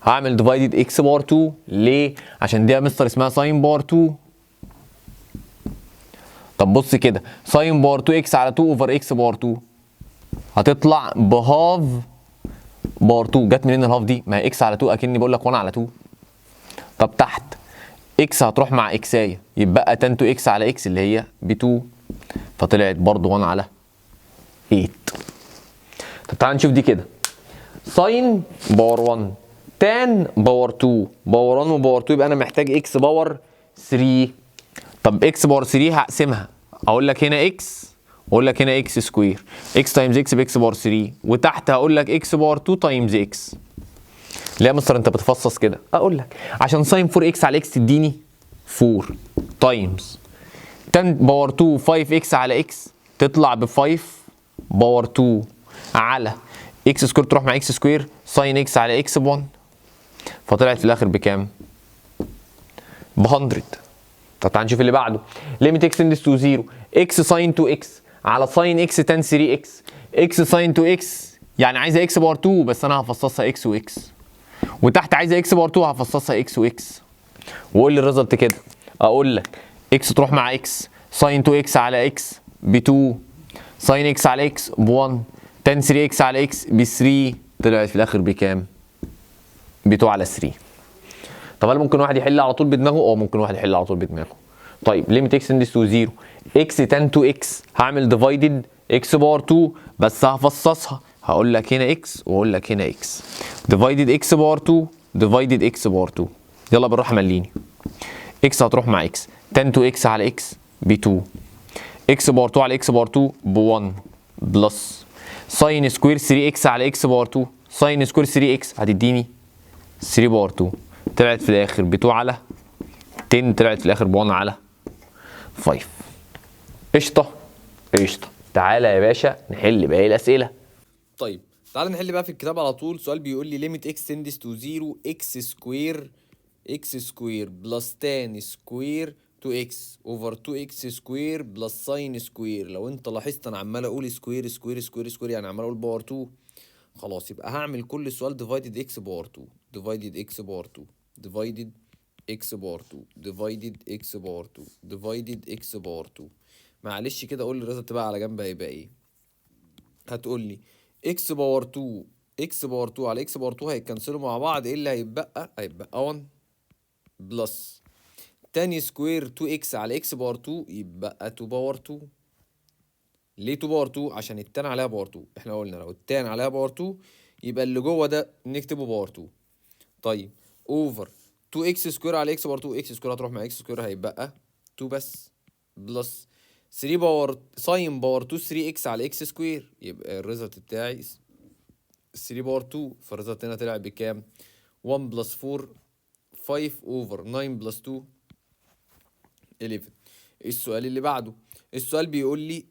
هعمل divided x power 2، ليه؟ عشان دي يا مستر اسمها sine power 2. طب بص كده، sine power 2 x على 2 over x power 2 هتطلع ب half power 2. جت منين ال half دي؟ ما هي x على 2 اكني بقول لك 1 على 2. طب تحت x هتروح مع x ايه، يبقى tan 2 x على x اللي هي ب 2، فطلعت برضو 1 على 8. طب تعال نشوف دي كده، sine power 1 tan power 2، power 1 و power 2، يبقى انا محتاج x power 3. طب x power 3 هقسمها، اقول لك هنا x واقول لك هنا x square، x times x ب x power 3، وتحت هقول لك x power 2 times x. ليه يا مستر انت بتفصص كده؟ اقول لك عشان sine 4 x على x تديني 4 times tan power 2 5 x على x تطلع ب 5 power 2 على x square تروح مع x square، sine x على x ب 1، فطلعت في الاخر بكام؟ ب 100. طب تعال نشوف اللي بعده، limit x tends to 0 x sine 2 x على sine x tan 3 x. x sine 2 x يعني عايزه x power 2، بس انا هفصصها x و x، وتحت عايزه x power 2 هفصصها x و x. وقول لي ال result كده، اقول لك x تروح مع x، sine 2 x على x ب 2، sine x على x ب 1، tan 3 x على x ب 3، طلعت في الاخر بكام؟ ب 2 على 3. طب هل ممكن واحد يحل على طول بدماغه؟ اه، ممكن واحد يحل على طول بدماغه. طيب limit x tends to 0 x tan 2 x، هعمل divided x power 2 بس هفصصها، هقول لك هنا x واقول لك هنا x، divided x power 2 divided x power 2. يلا بالراحة مليني، x هتروح مع x، tan 2 x على x ب 2، x power 2 على x power 2 ب 1، plus sine square 3 x على x power 2، sine square 3 x هتديني 3 power 2، طلعت في الاخر ب 2 على 10، طلعت في الاخر ب 1 على 5. قشطه قشطه. تعالى يا باشا نحل باقي الاسئلة. طيب تعالى نحل بقى في الكتاب على طول. سؤال بيقول لي limit x tends to 0 x square x square plus tan square 2 x over 2 x square plus sine square. لو انت لاحظت انا عمال اقول square square square square، يعني عمال اقول power 2. خلاص يبقى هعمل كل سؤال divided x power 2، divided x power 2، divided x power 2، divided x power 2، divided x power 2. معلش كده قول لي ال result بقى على جنب هيبقى ايه؟ هتقول لي x power 2 x power 2 على x power 2 هيتكنسلوا مع بعض، ايه اللي هيتبقى؟ هيتبقى 1 plus tan square 2 x على x power 2 يبقى 2 power 2. ليه 2 power 2؟ عشان ال tan عليها power 2. احنا قلنا لو ال tan عليها power 2 يبقى اللي جوه ده نكتبه power 2. طيب over 2 x square على x power 2، x square هتروح مع x square هيبقى 2 بس، plus 3 power sine power 2 3 x على x square، يبقى ال result بتاعي 3 power 2. فال result هنا طلع بكام؟ 1 plus 4 5 over 9 plus 2 11. السؤال اللي بعده، السؤال بيقول لي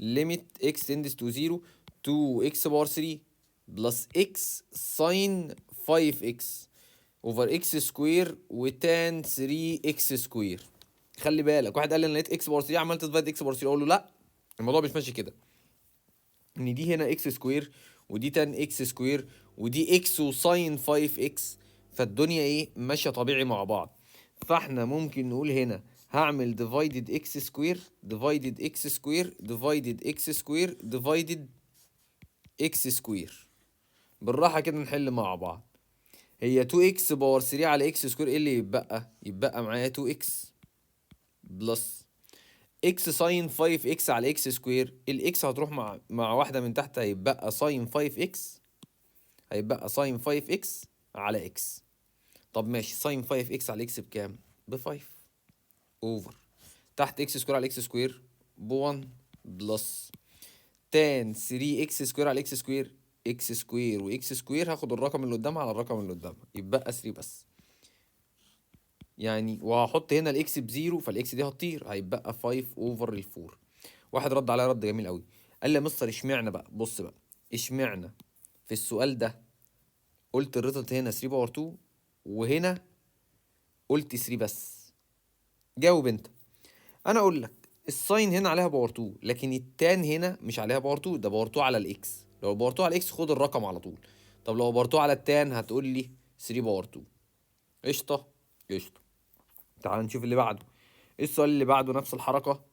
limit x tends to 0 2 x power 3 plus x sine 5 x over x square و tan 3 x square. خلي بالك، واحد قال لي انا لقيت x power 3 عملت divide x power 3، اقول له لا، الموضوع مش ماشي كده. ان دي هنا x square ودي tan x square ودي x و sine 5 x، فالدنيا ايه؟ ماشية طبيعي مع بعض. فاحنا ممكن نقول هنا هعمل divided x square، divided x square، divided x square، divided x square. بالراحة كده نحل مع بعض. هي 2 x power 3 على x square، ايه اللي يتبقى؟ يتبقى معايا 2 x plus x sine 5 x على x square. ال x هتروح مع واحدة من تحت، هيتبقى sine 5 x، هيبقى sine 5 x على x. طب ماشي، sine 5 x على x بكام؟ ب 5 over تحت x square على x square ب 1 plus tan 3 x square على x square، x square و x square هاخد الرقم اللي قدامها على الرقم اللي قدامها، يبقى 3 بس يعني. وهحط هنا ال x ب zero، فال x دي هتطير، هيبقى 5 over ال 4. واحد رد عليا رد جميل قوي، قال لي يا مستر اشمعنى بقى، بص بقى، اشمعنى في السؤال ده قلت ال result هنا 3 power 2 وهنا قلت 3 بس؟ جاوب انت. انا اقول لك ال sine هنا عليها power 2، لكن ال tan هنا مش عليها power 2، ده power 2 على ال x. لو power 2 على ال x خد الرقم على طول. طب لو power 2 على ال tan هتقول لي 3 power 2. قشطه قشطه. تعال نشوف اللي بعده. السؤال اللي بعده نفس الحركه،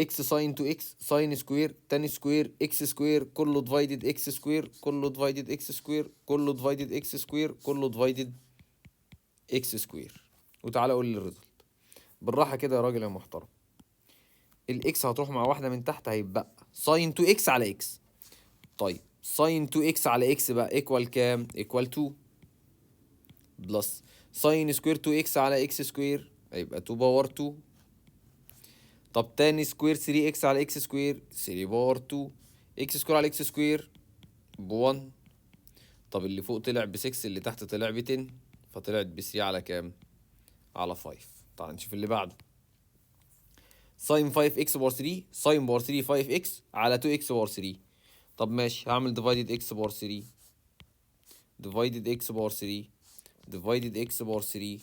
x sine 2 x sine square tan square x square، كله divided x square، كله divided x square، كله divided x square، كله divided x square. وتعالى قول لي ال result بالراحة كده يا راجل يا محترم. ال x هتروح مع واحدة من تحت، هيبقى sine 2 x على x. طيب sine 2 x على x بقى equal كام؟ equal 2 plus sine square 2 x على x square هيبقى 2 power 2. طب tan square 3 x على x square 3 power 2، x square على x square ب 1. طب اللي فوق طلع ب 6، اللي تحت طلع ب 10، فطلعت ب 3 على كام؟ على 5. تعال نشوف اللي بعده. sine 5 x power 3، sine power 3 5 x على 2 x power 3. طب ماشي، هعمل divided x power 3، divided x power 3، divided x power 3.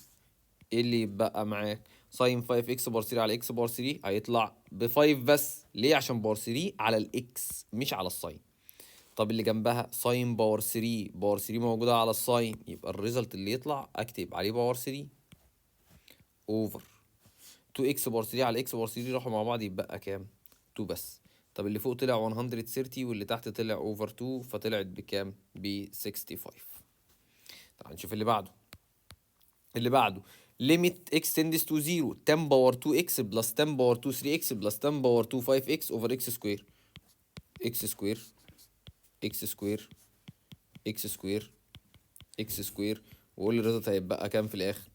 ايه اللي يبقى معاك؟ sine 5 x power 3 على x power 3 هيطلع ب 5 بس. ليه؟ عشان power 3 على ال x مش على ال sine. طب اللي جنبها sine power 3، power 3 موجودة على ال sine، يبقى ال result اللي يطلع اكتب عليه power 3 over 2 x power 3 على x power 3 راحوا مع بعض، يبقى كام؟ 2 بس. طب اللي فوق طلع 130 واللي تحت طلع over 2، فطلعت بكام؟ ب 65. تعال نشوف اللي بعده. اللي بعده limit x tends to 0 10 power 2 x plus 10 power 2 3 x plus 10 power 2 5 x over x square، x square، x square، x square، x square. وقول لي ال result هيبقى كام في الاخر؟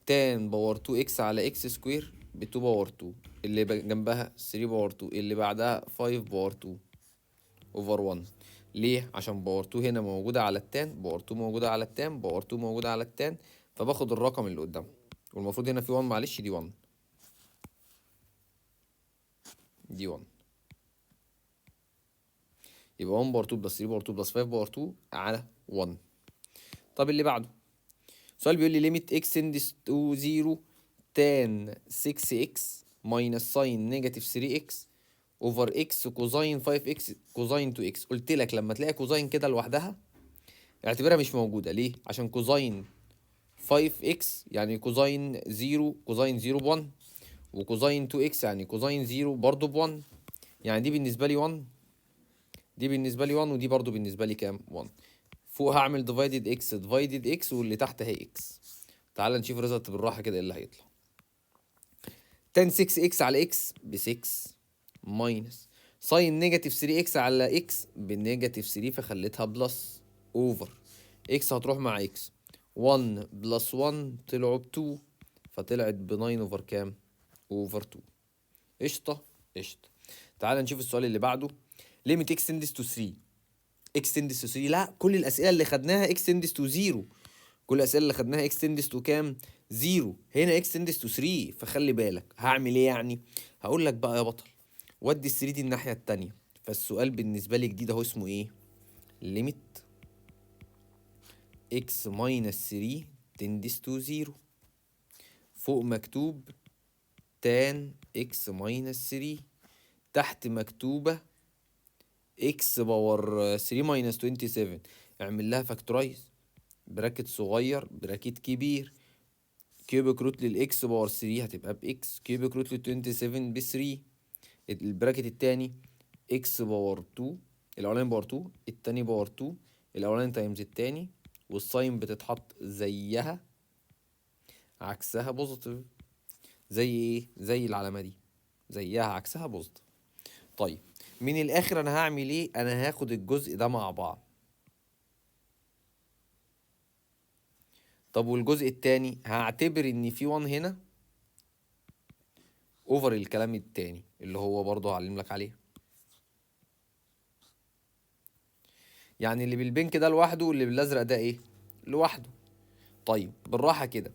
10 power 2 x على x square ب 2 power 2، اللي جنبها 3 power 2، اللي بعدها 5 power 2 over 1. ليه؟ عشان power 2 هنا موجودة على ال tan، power 2 موجودة على ال tan، power 2 موجودة على ال tan، فباخد الرقم اللي قدامه. والمفروض هنا في 1، معلش دي 1. دي 1. يبقى 1 power 2 plus 3 power 2 plus 5 power 2 على 1. طب اللي بعده سؤال بيقول لي limit x tends to 0 tan 6x minus sin negative 3x over x cosine 5x cosine 2x. قلت لك لما تلاقي cosine كده لوحدها اعتبرها مش موجودة. ليه؟ عشان cosine 5x يعني cosine 0، cosine 0 ب 1، و cosine 2x يعني cosine 0 برضه ب 1. يعني دي بالنسبة لي 1، دي بالنسبة لي 1، ودي برضه بالنسبة لي كام؟ 1. فوق هعمل divided x divided x، واللي تحت هي x. تعال نشوف ال result بالراحة كده ايه اللي هيطلع. tan 6 x على x ب 6 minus sine negative 3 x على x ب negative 3، فخليتها plus، over x هتروح مع x، 1 plus 1 طلعوا ب 2، فطلعت ب 9 over كام؟ over 2. قشطه قشطه. تعال نشوف السؤال اللي بعده. limit x tends to 3، x tends to 3. لا، كل الاسئلة اللي خدناها x tends to 0، كل الاسئلة اللي خدناها x tends to كام؟ 0. هنا x tends to 3، فخلي بالك هعمل ايه. يعني هقول لك بقى يا بطل، ودي ال 3 دي الناحية التانية. فالسؤال بالنسبة لي جديد اهو، اسمه ايه؟ limit x minus 3 tends to 0، فوق مكتوب tan x minus 3، تحت مكتوبة x power 3 minus 27. اعمل لها factorize، bracket صغير bracket كبير، cubic root لل x power 3 هتبقى ب x، cubic root لل 27 ب 3. ال bracket التاني x power 2، الاولاني power 2، التاني power 2، الاولاني times التاني، وال sign بتتحط زيها عكسها positive. زي ايه؟ زي العلامة دي، زيها عكسها positive. طيب، من الاخر انا هعمل ايه؟ انا هاخد الجزء ده مع بعض. طب والجزء التاني هعتبر ان في 1 هنا over الكلام التاني اللي هو برضه هعلم لك عليه. يعني اللي بال pink ده لوحده واللي بالازرق ده ايه؟ لوحده. طيب بالراحة كده،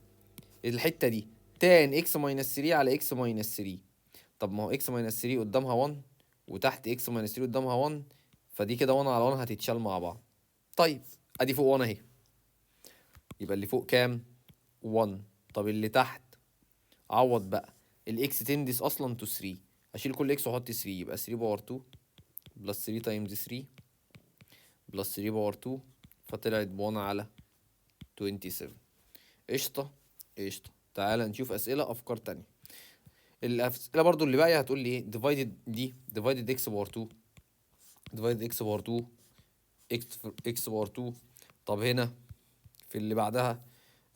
الحتة دي tan x minus 3 على x minus 3. طب ما هو x minus 3 قدامها 1 وتحت x minus 3 قدامها 1، فدي كده 1 على 1 هتتشال مع بعض. طيب ادي فوق 1 اهي، يبقى اللي فوق كام؟ 1. طب اللي تحت عوض بقى، ال x tends اصلا to 3، اشيل كل x واحط 3، يبقى 3 power 2 plus 3 times 3 plus 3 power 2، فطلعت ب 1 على 27. قشطة قشطة. تعالى نشوف أسئلة أفكار تانية. الأسئلة برضو اللي باقية هتقول لي إيه؟ divided دي divided x power 2 divided x power 2 x x power 2. طب هنا في اللي بعدها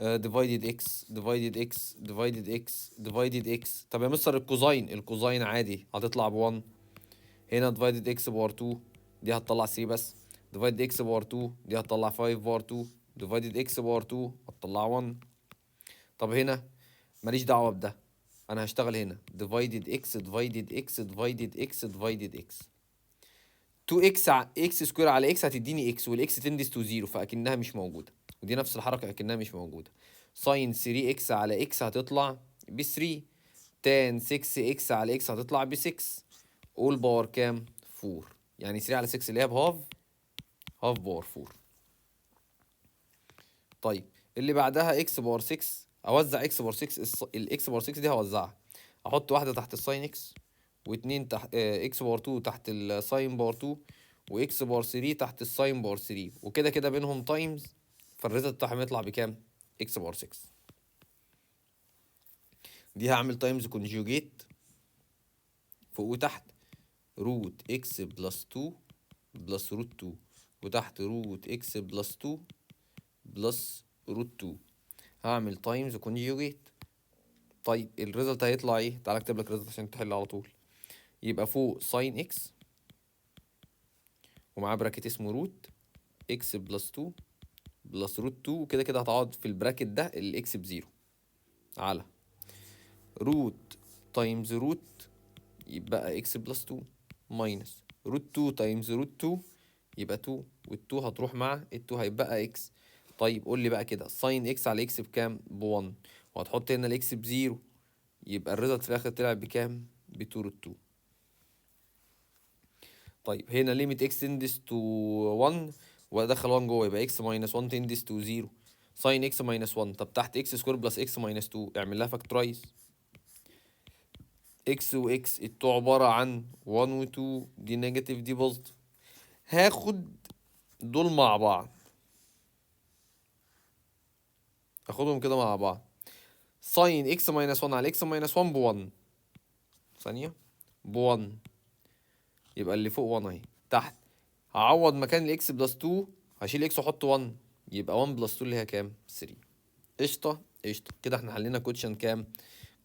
divided x divided x divided x divided x. طب يا مستر ال cosine، ال cosine عادي هتطلع ب 1. هنا divided x power 2 دي هتطلع 3 بس، divided x power 2 دي هتطلع 5 power 2، divided x power 2 هتطلع 1. طب هنا ماليش دعوة بده، أنا هشتغل هنا divided x divided x divided x divided x. 2x x square على x هتديني x، وال x tends to 0 فأكنها مش موجودة، ودي نفس الحركة أكنها مش موجودة. sine 3x على x هتطلع ب 3، tan 6x على x هتطلع ب 6، all power كام؟ 4، يعني 3 على 6 اللي هي ب half، half power 4. طيب اللي بعدها x power 6، اوزع x power 6، ال x power 6 دي هوزعها، احط واحدة تحت ال sine x، واتنين تحت x power 2 تحت ال sine power 2، و x power 3 تحت ال sine power 3، وكده كده بينهم times، فال result بتاعهم يطلع بكام؟ x power 6. دي هعمل times conjugate فوق وتحت، root x plus 2 plus root 2، وتحت root x plus 2 plus root 2، هعمل times conjugate. طيب ال result هيطلع ايه؟ تعالى اكتب لك ال result عشان تحل على طول. يبقى فوق sine x ومعاه bracket اسمه root x plus 2 plus root 2، وكده كده هتقعد في ال bracket ده ال x ب zero، على root times root يبقى x plus 2 minus root 2 times root 2 يبقى 2، وال2 هتروح مع ال2 هيبقى x. طيب قول لي بقى كده sine x على x بكام؟ ب 1، وهتحط هنا ال x ب zero، يبقى ال result في الاخر طلع بكام؟ ب 2 root 2. طيب هنا limit x tends to 1 وادخل 1 جوه، يبقى x minus 1 tends to 0 sine x minus 1. طب تحت x square plus x minus 2، اعمل لها factorize. x و x ال two عبارة عن 1 و 2، دي negative دي positive. هاخد دول مع بعض، اخدهم كده مع بعض. sine x minus 1 على x minus 1 ب 1، ثانية، ب 1، يبقى اللي فوق 1 اهي. تحت هعوض مكان ال x plus 2، هشيل x واحط 1، يبقى 1 plus 2 اللي هي كام؟ 3. قشطة قشطة. كده احنا حلينا question كام؟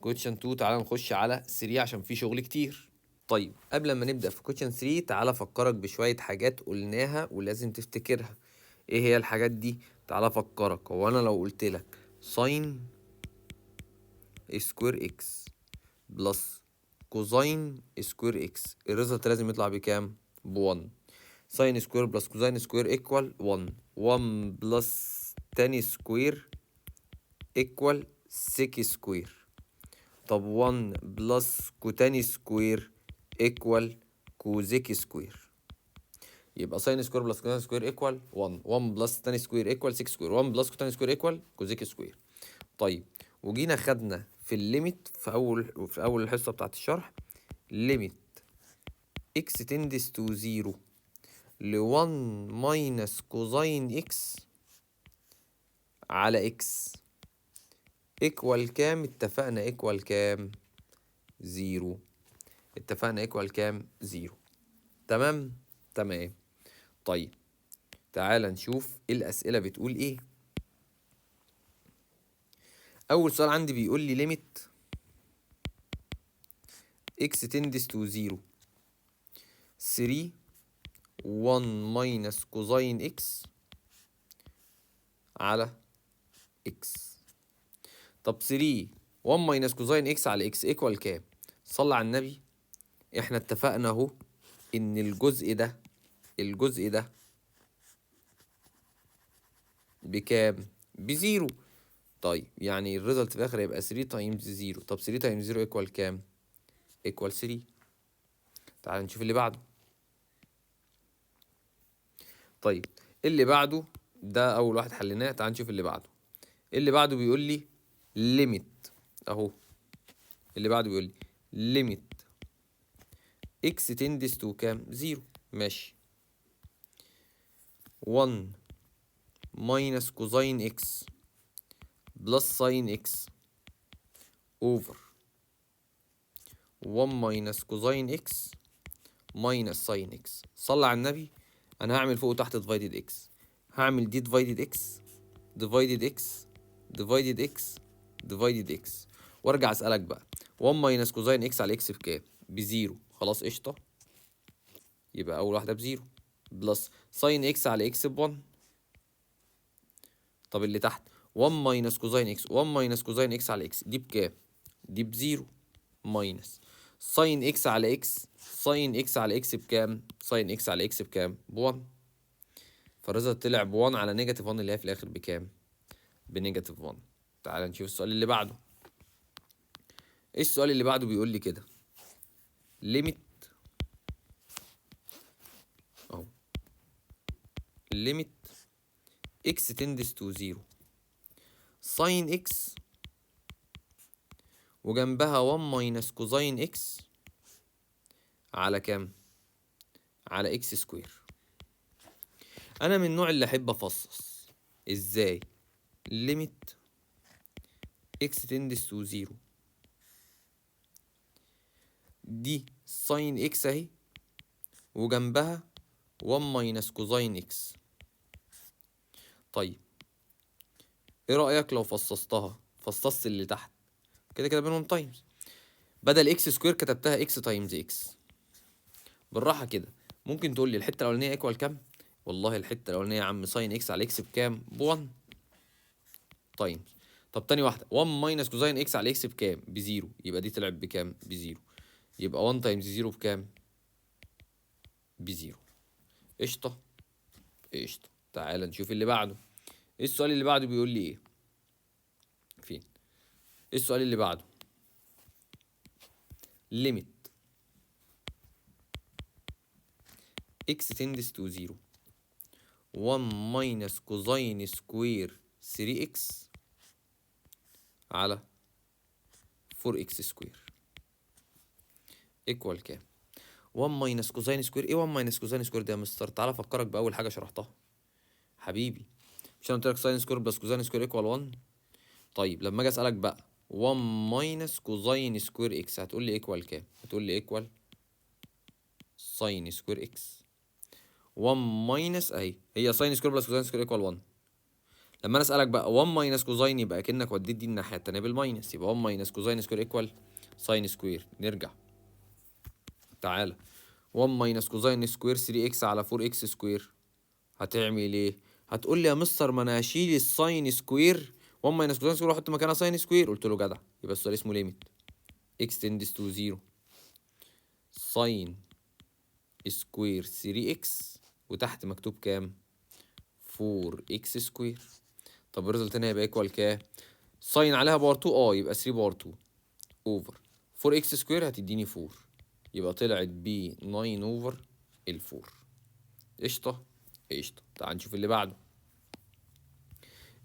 question 2. تعالى نخش على 3 عشان في شغل كتير. طيب قبل ما نبدأ في question 3 تعالى افكرك بشوية حاجات قلناها ولازم تفتكرها. ايه هي الحاجات دي؟ تعالى افكرك. هو انا لو قلت لك sine square x plus cosine square x، ال result لازم يطلع بكام؟ ب 1. sine square plus cosine square equal 1، 1 plus tan square equal sec square. طب 1 plus cotan square equal cosec square. يبقى sine square plus cosine square equal 1، 1 plus tan square equal sec square، 1 plus cotan square equal cosec square. طيب وجينا خدنا في ال limit في اول الحصه بتاعت الشرح، limit x tends to 0 ل 1 minus cosine x على x equal كام؟ اتفقنا equal كام؟ zero. اتفقنا equal كام؟ zero. تمام تمام. طيب تعال نشوف الأسئلة بتقول ايه. أول سؤال عندي بيقول لي limit x tends to 0 3 1 minus cosine x على x. طب 3 1 minus cosine x على x equal كام؟ صلى على النبي، احنا اتفقنا اهو ان الجزء ده بكام؟ ب zero. طيب يعني ال result في الاخر هيبقى 3 times 0. طب 3 times 0 equal كام؟ equal 3. تعال نشوف اللي بعده. طيب اللي بعده ده اول واحد حليناه، تعال نشوف اللي بعده. اللي بعده بيقول لي limit اهو، اللي بعده بيقول لي limit x tends to كام؟ 0. ماشي، 1 minus cosine x plus sine x over 1 minus cosine x minus sine x. صلى على النبي، انا هعمل فوق وتحت divided x، هعمل دي divided x divided x divided x divided x، وارجع اسالك بقى 1 minus cosine x على x بكام؟ ب zero. خلاص قشطه، يبقى اول واحده ب zero plus sine x على x ب 1. طب اللي تحت 1 minus cosine x، 1 minus cosine x على x دي بكام؟ دي ب zero minus sine x على x، sine x على x بكام؟ sine x على x بكام؟ ب 1. فال result طلع ب 1 على negative 1 اللي هي في الاخر بكام؟ ب negative 1. تعال نشوف السؤال اللي بعده. ايه السؤال اللي بعده؟ بيقول لي كده limit اهو، limit x tends to 0 sine x وجنبها 1 minus cosine x على كام؟ على x square. انا من النوع اللي احب افصص. ازاي؟ limit x tends to 0، دي sine x اهي وجنبها 1 minus cosine x. طيب ايه رأيك لو فصصتها؟ فصصت اللي تحت كده كده بينهم times، بدل x square كتبتها x times x. بالراحة كده ممكن تقول لي الحتة الأولانية equal كام؟ والله الحتة الأولانية يا عم sine x على x بكام؟ ب 1 times. طب تاني واحدة 1 minus cosine x على x بكام؟ ب zero. يبقى دي طلعت بكام؟ ب zero. يبقى 1 times 0 بكام؟ ب zero. قشطة قشطة. تعال نشوف اللي بعده. ايه السؤال اللي بعده؟ بيقول لي ايه؟ فين؟ ايه السؤال اللي بعده؟ limit x tends to 0 1 minus cosine square 3 x على 4 x square equal كام؟ 1 minus cosine square. ايه 1 minus cosine square ده يا مستر؟ تعالى افكرك باول حاجة شرحتها حبيبي. مش انا قلت لك sine square plus cosine square equal 1؟ طيب لما اجي اسالك بقى 1 minus cosine square x هتقول لي equal كام؟ هتقول لي equal sine square x. 1 minus اهي هي sine square plus cosine square equal 1. لما انا اسالك بقى 1 minus cosine يبقى كانك وديت دي الناحية التانية بال minus، يبقى 1 minus cosine square equal sine square. نرجع تعالى 1 minus cosine square 3 x على 4 x square هتعمل ايه؟ هتقول لي يا مستر ما انا هشيل ال sine square، 1 minus cosine square واحط مكانها sine square. قلت له جدع. يبقى السؤال اسمه limit x tends to 0 sine square 3 x وتحت مكتوب كام؟ 4 x square. طب ال result هنا هيبقى equal كام؟ sine عليها power 2، يبقى 3 power 2 over 4 x square هتديني 4، يبقى طلعت ب 9 over ال 4. قشطه قشطه. تعال نشوف اللي بعده.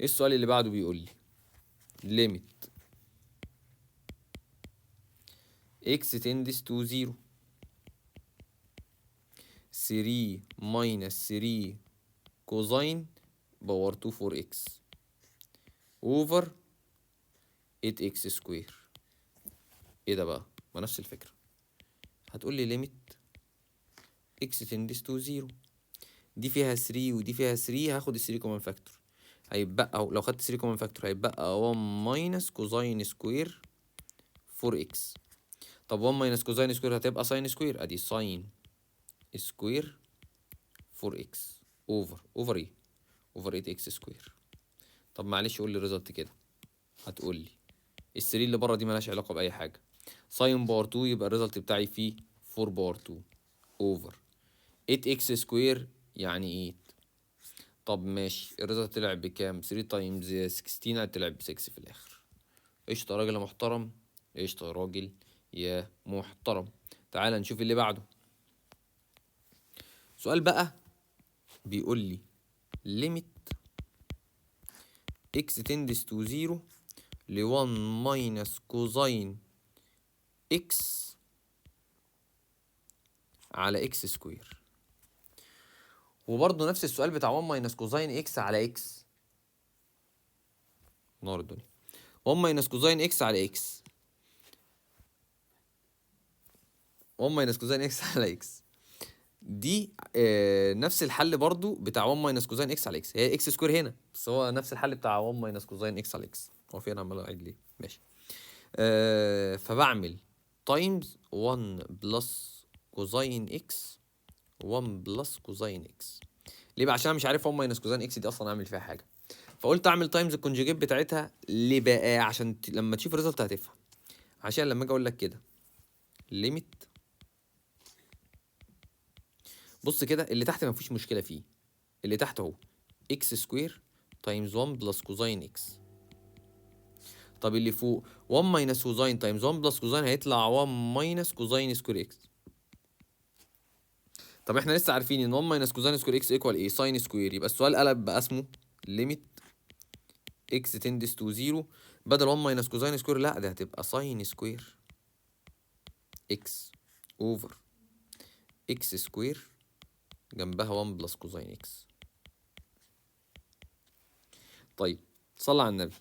ايه السؤال اللي بعده؟ بيقول لي limit x tends to 0 3 minus 3 cosine power 2 4x over 8x square. ايه ده بقى؟ ما نفس الفكرة. هتقول لي limit x tends to 0، دي فيها 3 ودي فيها 3، هاخد ال 3 common factor، هيتبقى لو خدت 3 common factor هيتبقى 1 minus cosine square 4x. طب 1 minus cosine square هتبقى sine square، ادي sine square 4x over over ايه؟ over 8x square. طب معلش قول لي ال result كده. هتقول لي ال 3 اللي بره دي مالهاش علاقة باي حاجه، sine power 2 يبقى ال result بتاعي فيه 4 power 2 over 8x square يعني 8. طب ماشي، ال result طلع بكام؟ 3 times 16 طلع ب 6 في الاخر. قشطه يا راجل يا محترم، قشطه يا راجل يا محترم. تعال نشوف اللي بعده. سؤال بقى بيقول لي limit x tends to 0 ل 1 minus cosine x على x square. وبرضه نفس السؤال بتاع 1 minus cosine x على x. نار الدنيا. 1 minus cosine x على x، 1 minus cosine x على x دي نفس الحل برضو بتاع 1 minus cosine x على x، هي x square هنا بس هو نفس الحل بتاع 1 minus cosine x على x. هو في انا عمال اعيد ليه؟ ماشي. فبعمل times 1 plus cosine x 1 plus cosine x. ليه بقى؟ عشان انا مش عارف 1 minus cosine x دي اصلا اعمل فيها حاجه، فقلت اعمل times ال conjugate بتاعتها. ليه بقى؟ عشان لما تشوف ال result هتفهم. عشان لما اجي اقول لك كده limit، بص كده اللي تحت ما فيش مشكلة فيه، اللي تحت اهو x square times 1 plus cosine x. طب اللي فوق 1 minus cosine times 1 plus cosine هيطلع 1 minus cosine square x. طب احنا لسه عارفين ان 1 minus cosine square x equal ايه؟ sine square. يبقى السؤال قلب بقى اسمه limit x tends to 0 بدل 1 minus cosine square، لا ده هتبقى sine square x over x square جنبها 1 plus cosine x. طيب صلى على النبي.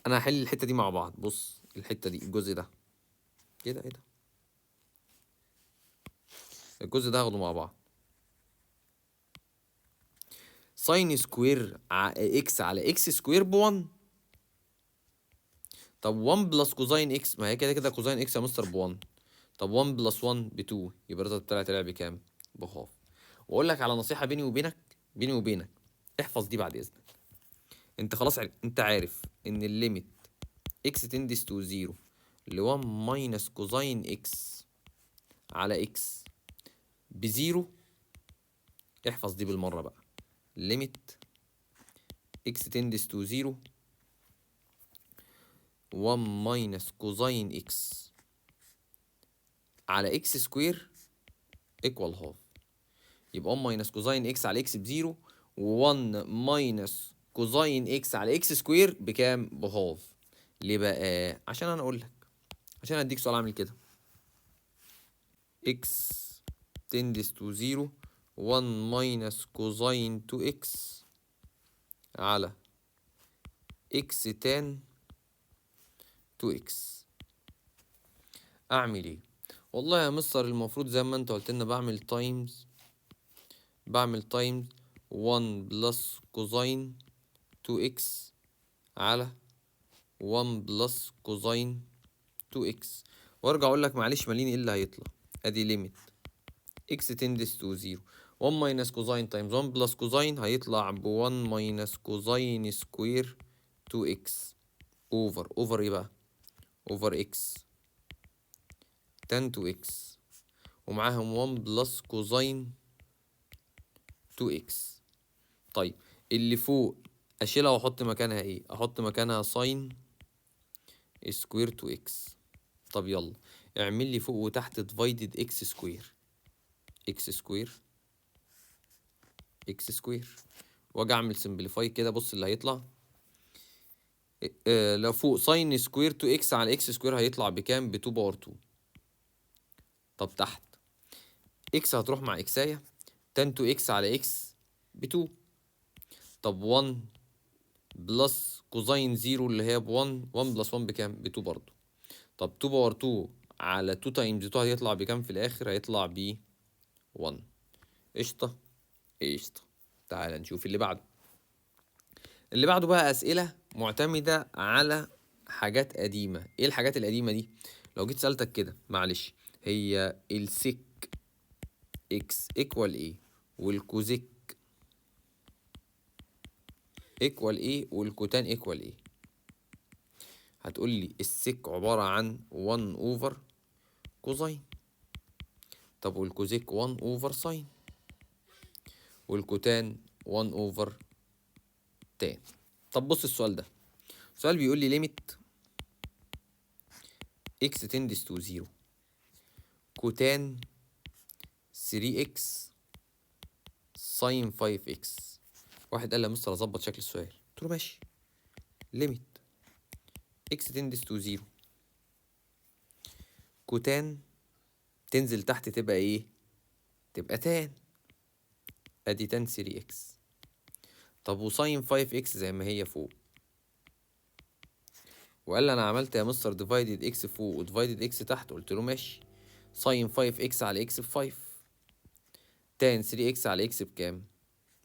انا هحل الحتة دي مع بعض. بص الحتة دي الجزء ده كده، ايه ده؟ الجزء ده هاخده مع بعض. sine square x على x square ب 1. طب 1 plus cosine x، ما هي كده كده cosine x يا مستر ب 1. طب 1 plus 1 ب 2، يبقى ال result بتاعي طلع بكام؟ ب half. واقول لك على نصيحة بيني وبينك، بيني وبينك احفظ دي بعد اذنك. انت خلاص انت عارف ان ال limit x tends to 0 ل 1 minus cosine x على x ب zero. احفظ دي بالمرة بقى. limit x tends to 0 1 minus cosine x على x square equal half. يبقى 1 minus cosine x على x ب zero، و1 minus cosine x على x square بكام؟ ب half. ليه بقى؟ عشان انا اقول لك، عشان اديك سؤال عامل كده: x tends to 0، 1 minus cosine 2x على x tan 2x، اعمل ايه؟ والله يا مستر المفروض زي ما انت قلت لنا بعمل times 1 plus cosine 2x على 1 plus cosine 2x. وارجع اقول لك معلش، مالين ايه اللي هيطلع؟ ادي limit x tends to 0، 1 minus cosine times 1 plus cosine هيطلع ب 1 minus cosine square 2x over ايه بقى؟ over x tan 2x، ومعاهم 1 plus cosine 2x. طيب، اللي فوق اشيلها واحط مكانها ايه؟ احط مكانها sine square 2x. طب يلا اعمل لي فوق وتحت divided x square، x square، x square، واجي اعمل simplify كده. بص اللي هيطلع، لو فوق sine square 2 x على x square هيطلع بكام؟ ب 2 power 2. طب تحت x هتروح مع x ايه، tan 2 x على x ب 2. طب 1 plus cosine 0 اللي هي ب 1، 1 plus 1 بكام؟ ب 2 برضه. طب 2 power 2 على 2 times 2 هيطلع بكام في الاخر؟ هيطلع ب 1. قشطه قشطه. تعال نشوف اللي بعده. اللي بعده بقى اسئله معتمده على حاجات قديمه. ايه الحاجات القديمه دي؟ لو جيت سالتك كده معلش، هي ال sec x equal ايه، وال cosec equal ايه، وال cotan equal ايه؟ هتقول لي ال sec عبارة عن 1 over cosine. طب وال cosec 1 over sine، وال cotan 1 over tan. طب بص السؤال ده، السؤال بيقول لي limit x tends to 0 cotan 3x sine 5x. واحد قال لي يا مستر اظبط شكل السؤال، قلت له ماشي. limit x tends to 0، cotan تنزل تحت تبقى ايه؟ تبقى tan. ادي tan 3x. طب و sine 5x زي ما هي فوق. وقال لي انا عملت يا مستر divided x فوق و divided x تحت، قلت له ماشي. sine 5x على x ب 5، tan 3x على x بكام؟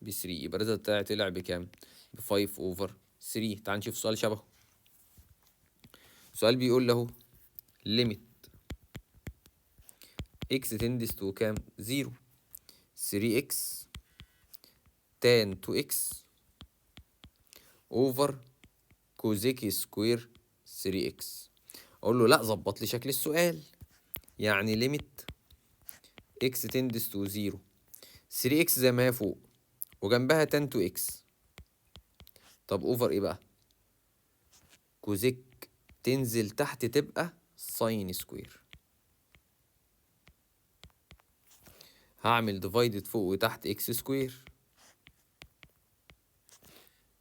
ب 3. يبقى ال result بتاعي طلع بكام؟ ب 5 over 3. تعال نشوف سؤال شبهه. سؤال بيقول له limit x tends to كام؟ 0، 3x tan 2x over cosec square 3x. اقول له لا، ظبط لي شكل السؤال. يعني limit x tends to 0، 3x زي ما هي فوق وجنبها tan 2x. طب over ايه بقى؟ cosec تنزل تحت تبقى sine square. هعمل divided فوق وتحت x square.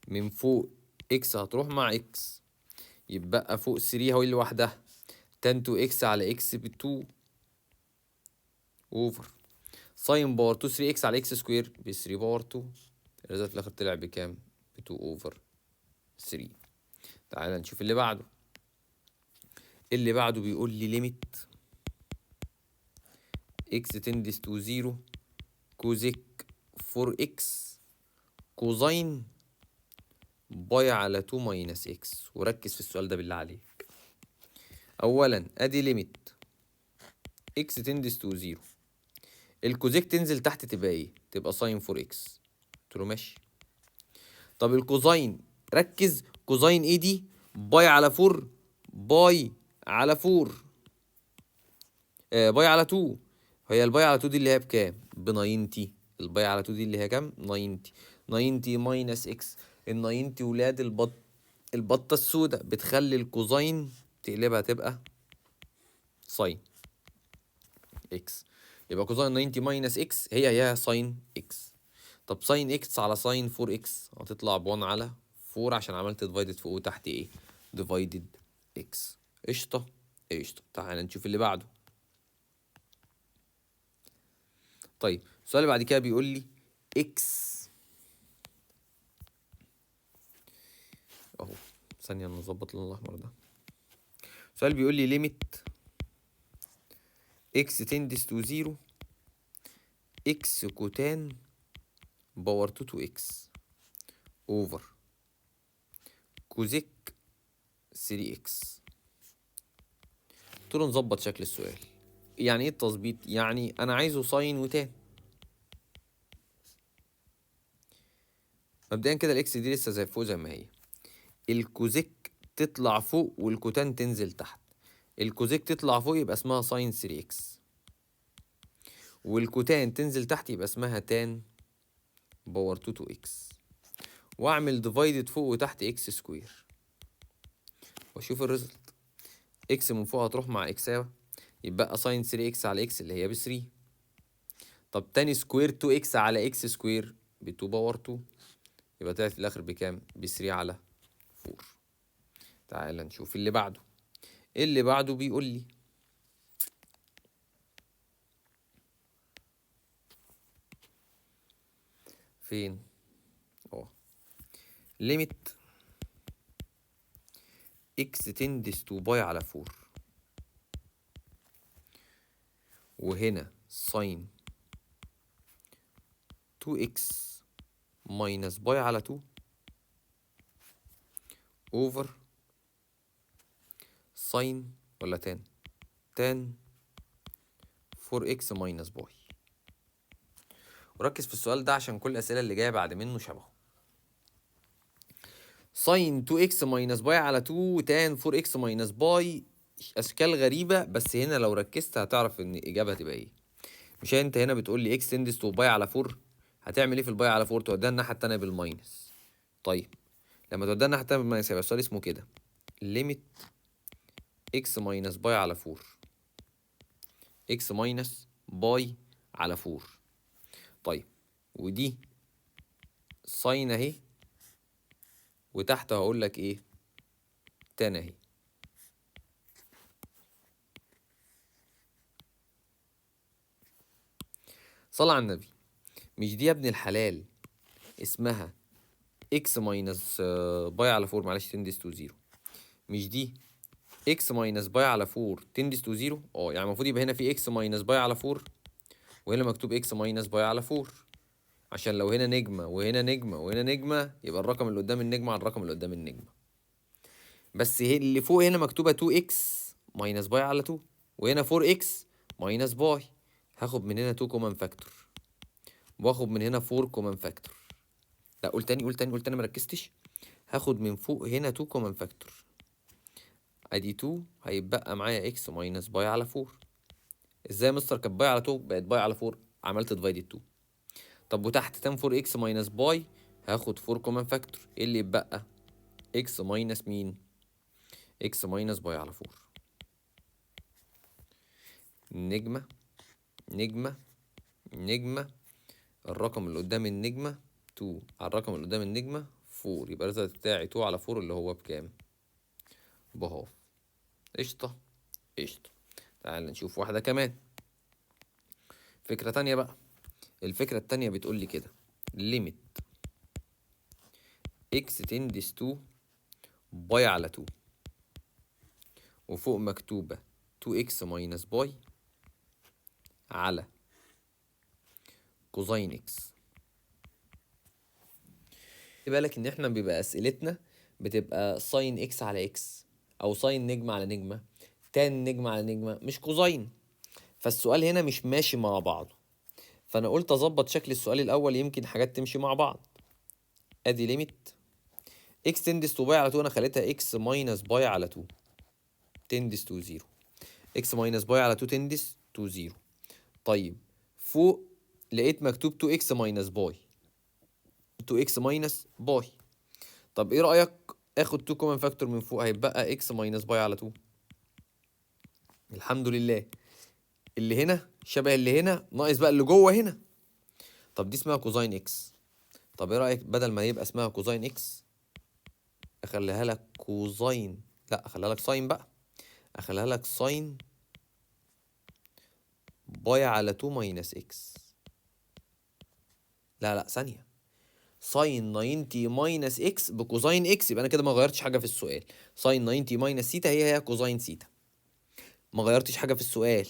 من فوق x هتروح مع x، يبقى فوق 3 هو لوحدها، tan 2 x على x ب 2 over sine power 2 3 x على x square ب 3 power 2. ال result في الاخر طلع بكام؟ ب 2 over 3. تعالى نشوف اللي بعده. اللي بعده بيقول لي limit x tends to 0 cosec 4 x cosine pi على 2 minus x. وركز في السؤال ده بالله عليك. اولا ادي limit x tends to 0، ال cosec تنزل تحت تبقى ايه؟ تبقى sine 4 x. قلت له ماشي. طب ال cosine، ركز، cosine ايه دي؟ pi على 4، pi على 4، pi على 2. هي ال pi على 2 دي اللي هي بكام؟ ب 90. ال pi على 2 دي اللي هي كام؟ 90. 90 minus x. ال 90 ولاد البط البطة السوداء بتخلي ال cosine تقلبها تبقى sine x. يبقى cosine 90 minus x هي هي sine x. طب sine x على sine 4 x هتطلع ب 1 على 4 عشان عملت divided فوق وتحت ايه؟ divided x. قشطه قشطه. تعال نشوف اللي بعده. طيب السؤال اللي بعد كده بيقول لي x اهو، ثانية نظبط اللون الاحمر ده. السؤال بيقول لي limit x tends to 0 x cotan power 2 2 x over cosec 3 x. قلت له نظبط شكل السؤال. يعني ايه التظبيط؟ يعني انا عايزه sine و tan. مبدئيا كده ال x دي لسه زي فوق زي ما هي، ال cosec تطلع فوق وال cotan تنزل تحت. ال cosec تطلع فوق يبقى اسمها sine 3 x، وال cotan تنزل تحت يبقى اسمها tan power 2 2 x، واعمل divided فوق وتحت x square واشوف ال result. x من فوق هتروح مع x اهو، يبقى sine 3 x على x اللي هي ب 3. طب tan square 2 x على x square ب 2 power 2، يبقى طلعت في الاخر بكام؟ ب 3 على 4. تعال نشوف اللي بعده. اللي بعده بيقول لي فين؟ اه limit x tends to pi على 4، وهنا sine 2x minus pi على 2 over sine ولا tan؟ tan 4x minus pi. وركز في السؤال ده عشان كل الأسئلة اللي جاية بعد منه شبهه. sine 2x minus pi على 2 tan 4x minus pi، أشكال غريبة بس هنا لو ركزت هتعرف إن الإجابة هتبقى إيه. مش أنت هنا بتقول لي x tends to pi على 4، هتعمل إيه في ال pi على 4؟ توديها الناحية التانية بال minus. طيب لما توديها الناحية التانية بال minus هيبقى السؤال اسمه كده limit x minus pi على 4، x minus pi على 4. طيب ودي sine اهي، وتحت هقول لك ايه؟ tan اهي. صلى على النبي. مش دي يا ابن الحلال اسمها x minus pi على 4، معلش tends to 0. مش دي x minus pi على 4 tends to 0؟ يعني المفروض يبقى هنا في x minus pi على 4، وهنا مكتوب x minus pi على 4، عشان لو هنا نجمة وهنا نجمة وهنا نجمة يبقى الرقم اللي قدام النجمة على الرقم اللي قدام النجمة. بس اللي فوق هنا مكتوبة 2x minus pi على 2، وهنا 4x minus pi. هاخد من هنا 2 common factor، واخد من هنا 4 common factor. لا قول تاني قول تاني قول تاني، مركزتش. هاخد من فوق هنا 2 common factor، ادي 2، هيتبقى معايا x minus pi على 4. ازاي يا مستر كانت pi على 2 بقت pi على 4؟ عملت divided 2. طب وتحت tan 4 x minus pi هاخد 4 common factor، ايه اللي يتبقى؟ x minus مين؟ x minus pi على 4. نجمة نجمة نجمة، الرقم اللي قدام النجمة 2 على الرقم اللي قدام النجمة 4، يبقى ال result بتاعي 2 على 4 اللي هو بكام؟ ب half. قشطة قشطة. تعال نشوف واحدة كمان، فكرة تانية بقى. الفكرة التانية بتقول لي كده limit x tends to pi على 2، وفوق مكتوبة 2x minus pi على cosine x. خلي بالك ان احنا بيبقى اسئلتنا بتبقى sine x على x، او sine نجمة على نجمة، tan نجمة على نجمة، مش cosine. فالسؤال هنا مش ماشي مع بعضه، فانا قلت اظبط شكل السؤال الاول يمكن حاجات تمشي مع بعض. ادي limit x tends to pi على 2، انا خليتها x minus pi على 2 tends to 0، x minus pi على 2 tends to 0. طيب فوق لقيت مكتوب 2x minus pi، 2x minus pi. طب ايه رأيك اخد 2 common factor من فوق، هيتبقى x minus pi على 2. الحمد لله اللي هنا شبه اللي هنا، ناقص بقى اللي جوه هنا. طب دي اسمها cosine x. طب ايه رايك بدل ما يبقى اسمها cosine x اخليها لك cosine، لا اخليها لك sine بقى، اخليها لك sine pi على 2 minus x. لا لا، ثانيه، sine 90 minus x ب cosine x، يبقى انا كده ما غيرتش حاجة في السؤال. sine 90 minus theta هي هي cosine theta، ما غيرتش حاجة في السؤال.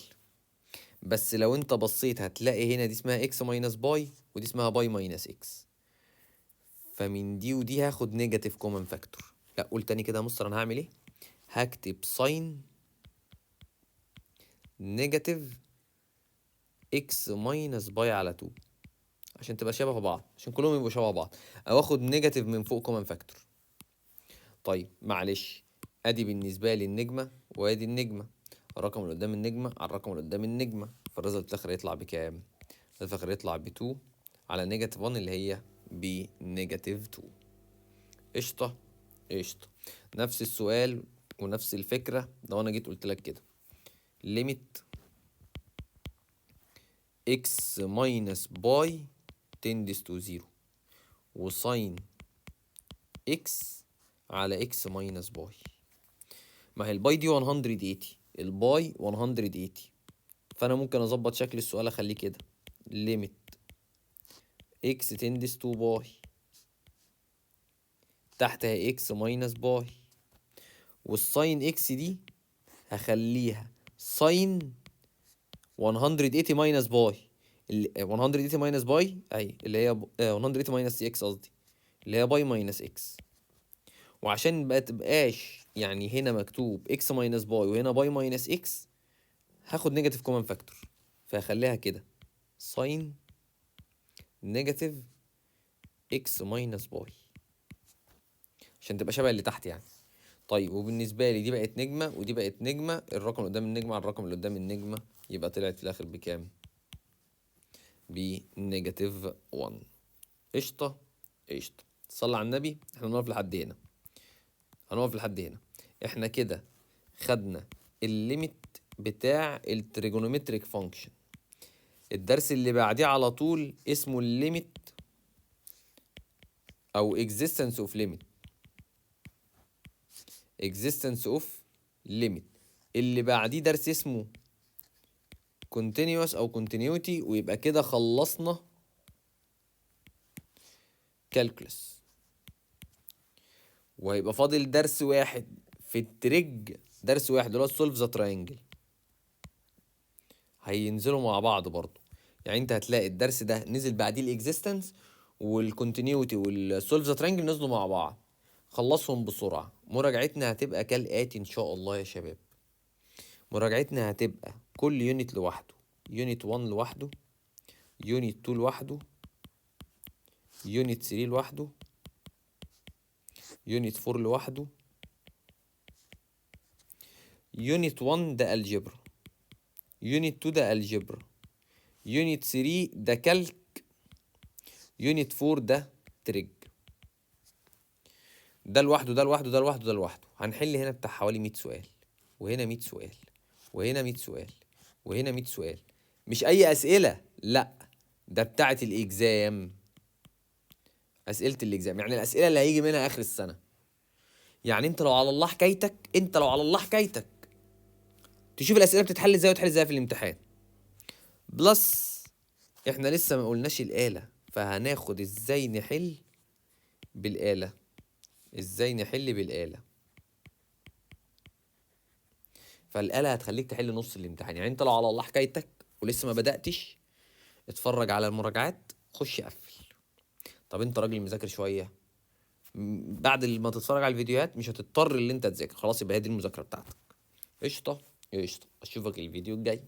بس لو انت بصيت هتلاقي هنا دي اسمها x minus pi ودي اسمها pi minus x، فمن دي ودي هاخد negative common factor. لا، قول تاني كده يا مستر، انا هعمل ايه؟ هكتب sine negative x minus pi على 2 عشان تبقى شبه بعض، عشان كلهم يبقوا شبه بعض، او اخد negative من فوق common factor. طيب معلش، ادي بالنسبة لي النجمة وادي النجمه، الرقم اللي قدام النجمة على الرقم اللي قدام النجمه، فال result في الاخر يطلع بكام؟ في الاخر يطلع ب 2 على negative 1 اللي هي ب negative 2. قشطه قشطه. نفس السؤال ونفس الفكره، لو انا جيت قلت لك كده limit x minus pi tends to 0 و sine x على x minus pi. ما هي ال pi دي 180، ال pi 180، فانا ممكن اظبط شكل السؤال اخليه كده limit x tends to pi، تحتها x minus pi، وال sine x دي هخليها sine 180 minus pi، 180 minus pi اهي اللي هي 180 minus x قصدي، اللي هي pi minus x. وعشان بقى تبقاش يعني هنا مكتوب x minus pi وهنا pi minus x، هاخد negative common factor، فهخليها كده sine negative x minus pi عشان تبقى شبه اللي تحت يعني. طيب، وبالنسبة لي دي بقت نجمة ودي بقت نجمة، الرقم اللي قدام النجمة على الرقم اللي قدام النجمة، يبقى طلعت في الآخر بكام؟ ب negative 1. قشطة قشطة. صلى على النبي. احنا نقف لحد هنا، هنقف لحد هنا. احنا كده خدنا ال limit بتاع ال trigonometric function. الدرس اللي بعديه على طول اسمه ال limit او existence of limit، existence of limit. اللي بعديه درس اسمه continuous او continuity، ويبقى كده خلصنا calculus، وهيبقى فاضل درس واحد في ال trig، درس واحد اللي هو solve the triangle. هينزلوا مع بعض برضو، يعني انت هتلاقي الدرس ده نزل بعديه ال existence وال continuity وال solve the triangle نزلوا مع بعض. خلصهم بسرعة. مراجعتنا هتبقى كالآتي إن شاء الله يا شباب. مراجعتنا هتبقى كل unit لوحده، unit 1 لوحده، unit 2 لوحده، unit 3 لوحده، unit 4 لوحده. unit 1 ده algebra، unit 2 ده algebra، unit 3 ده calc، unit 4 ده trig. ده لوحده، ده لوحده، ده لوحده، ده لوحده. هنحل هنا بتاع حوالي 100 سؤال، وهنا 100 سؤال، وهنا 100 سؤال، وهنا 100 سؤال. مش اي اسئله، لا، ده بتاعه ال exam، اسئلة ال exam، يعني الاسئلة اللي هيجي منها اخر السنه. يعني انت لو على الله حكايتك، انت لو على الله حكايتك تشوف الاسئلة بتتحل ازاي وتحل ازاي في الامتحان. plus احنا لسه ما قلناش الاله، فهناخد ازاي نحل بالاله، ازاي نحل بالاله. فالاله هتخليك تحل نص الامتحان. يعني انت لو على الله حكايتك ولسه ما بداتش، اتفرج على المراجعات، خش قفل. طب انت راجل مذاكر شويه، بعد ما تتفرج على الفيديوهات مش هتضطر ان انت تذاكر خلاص، يبقى هي دي المذاكرة بتاعتك. قشطه قشطه. اشوفك الفيديو الجاي.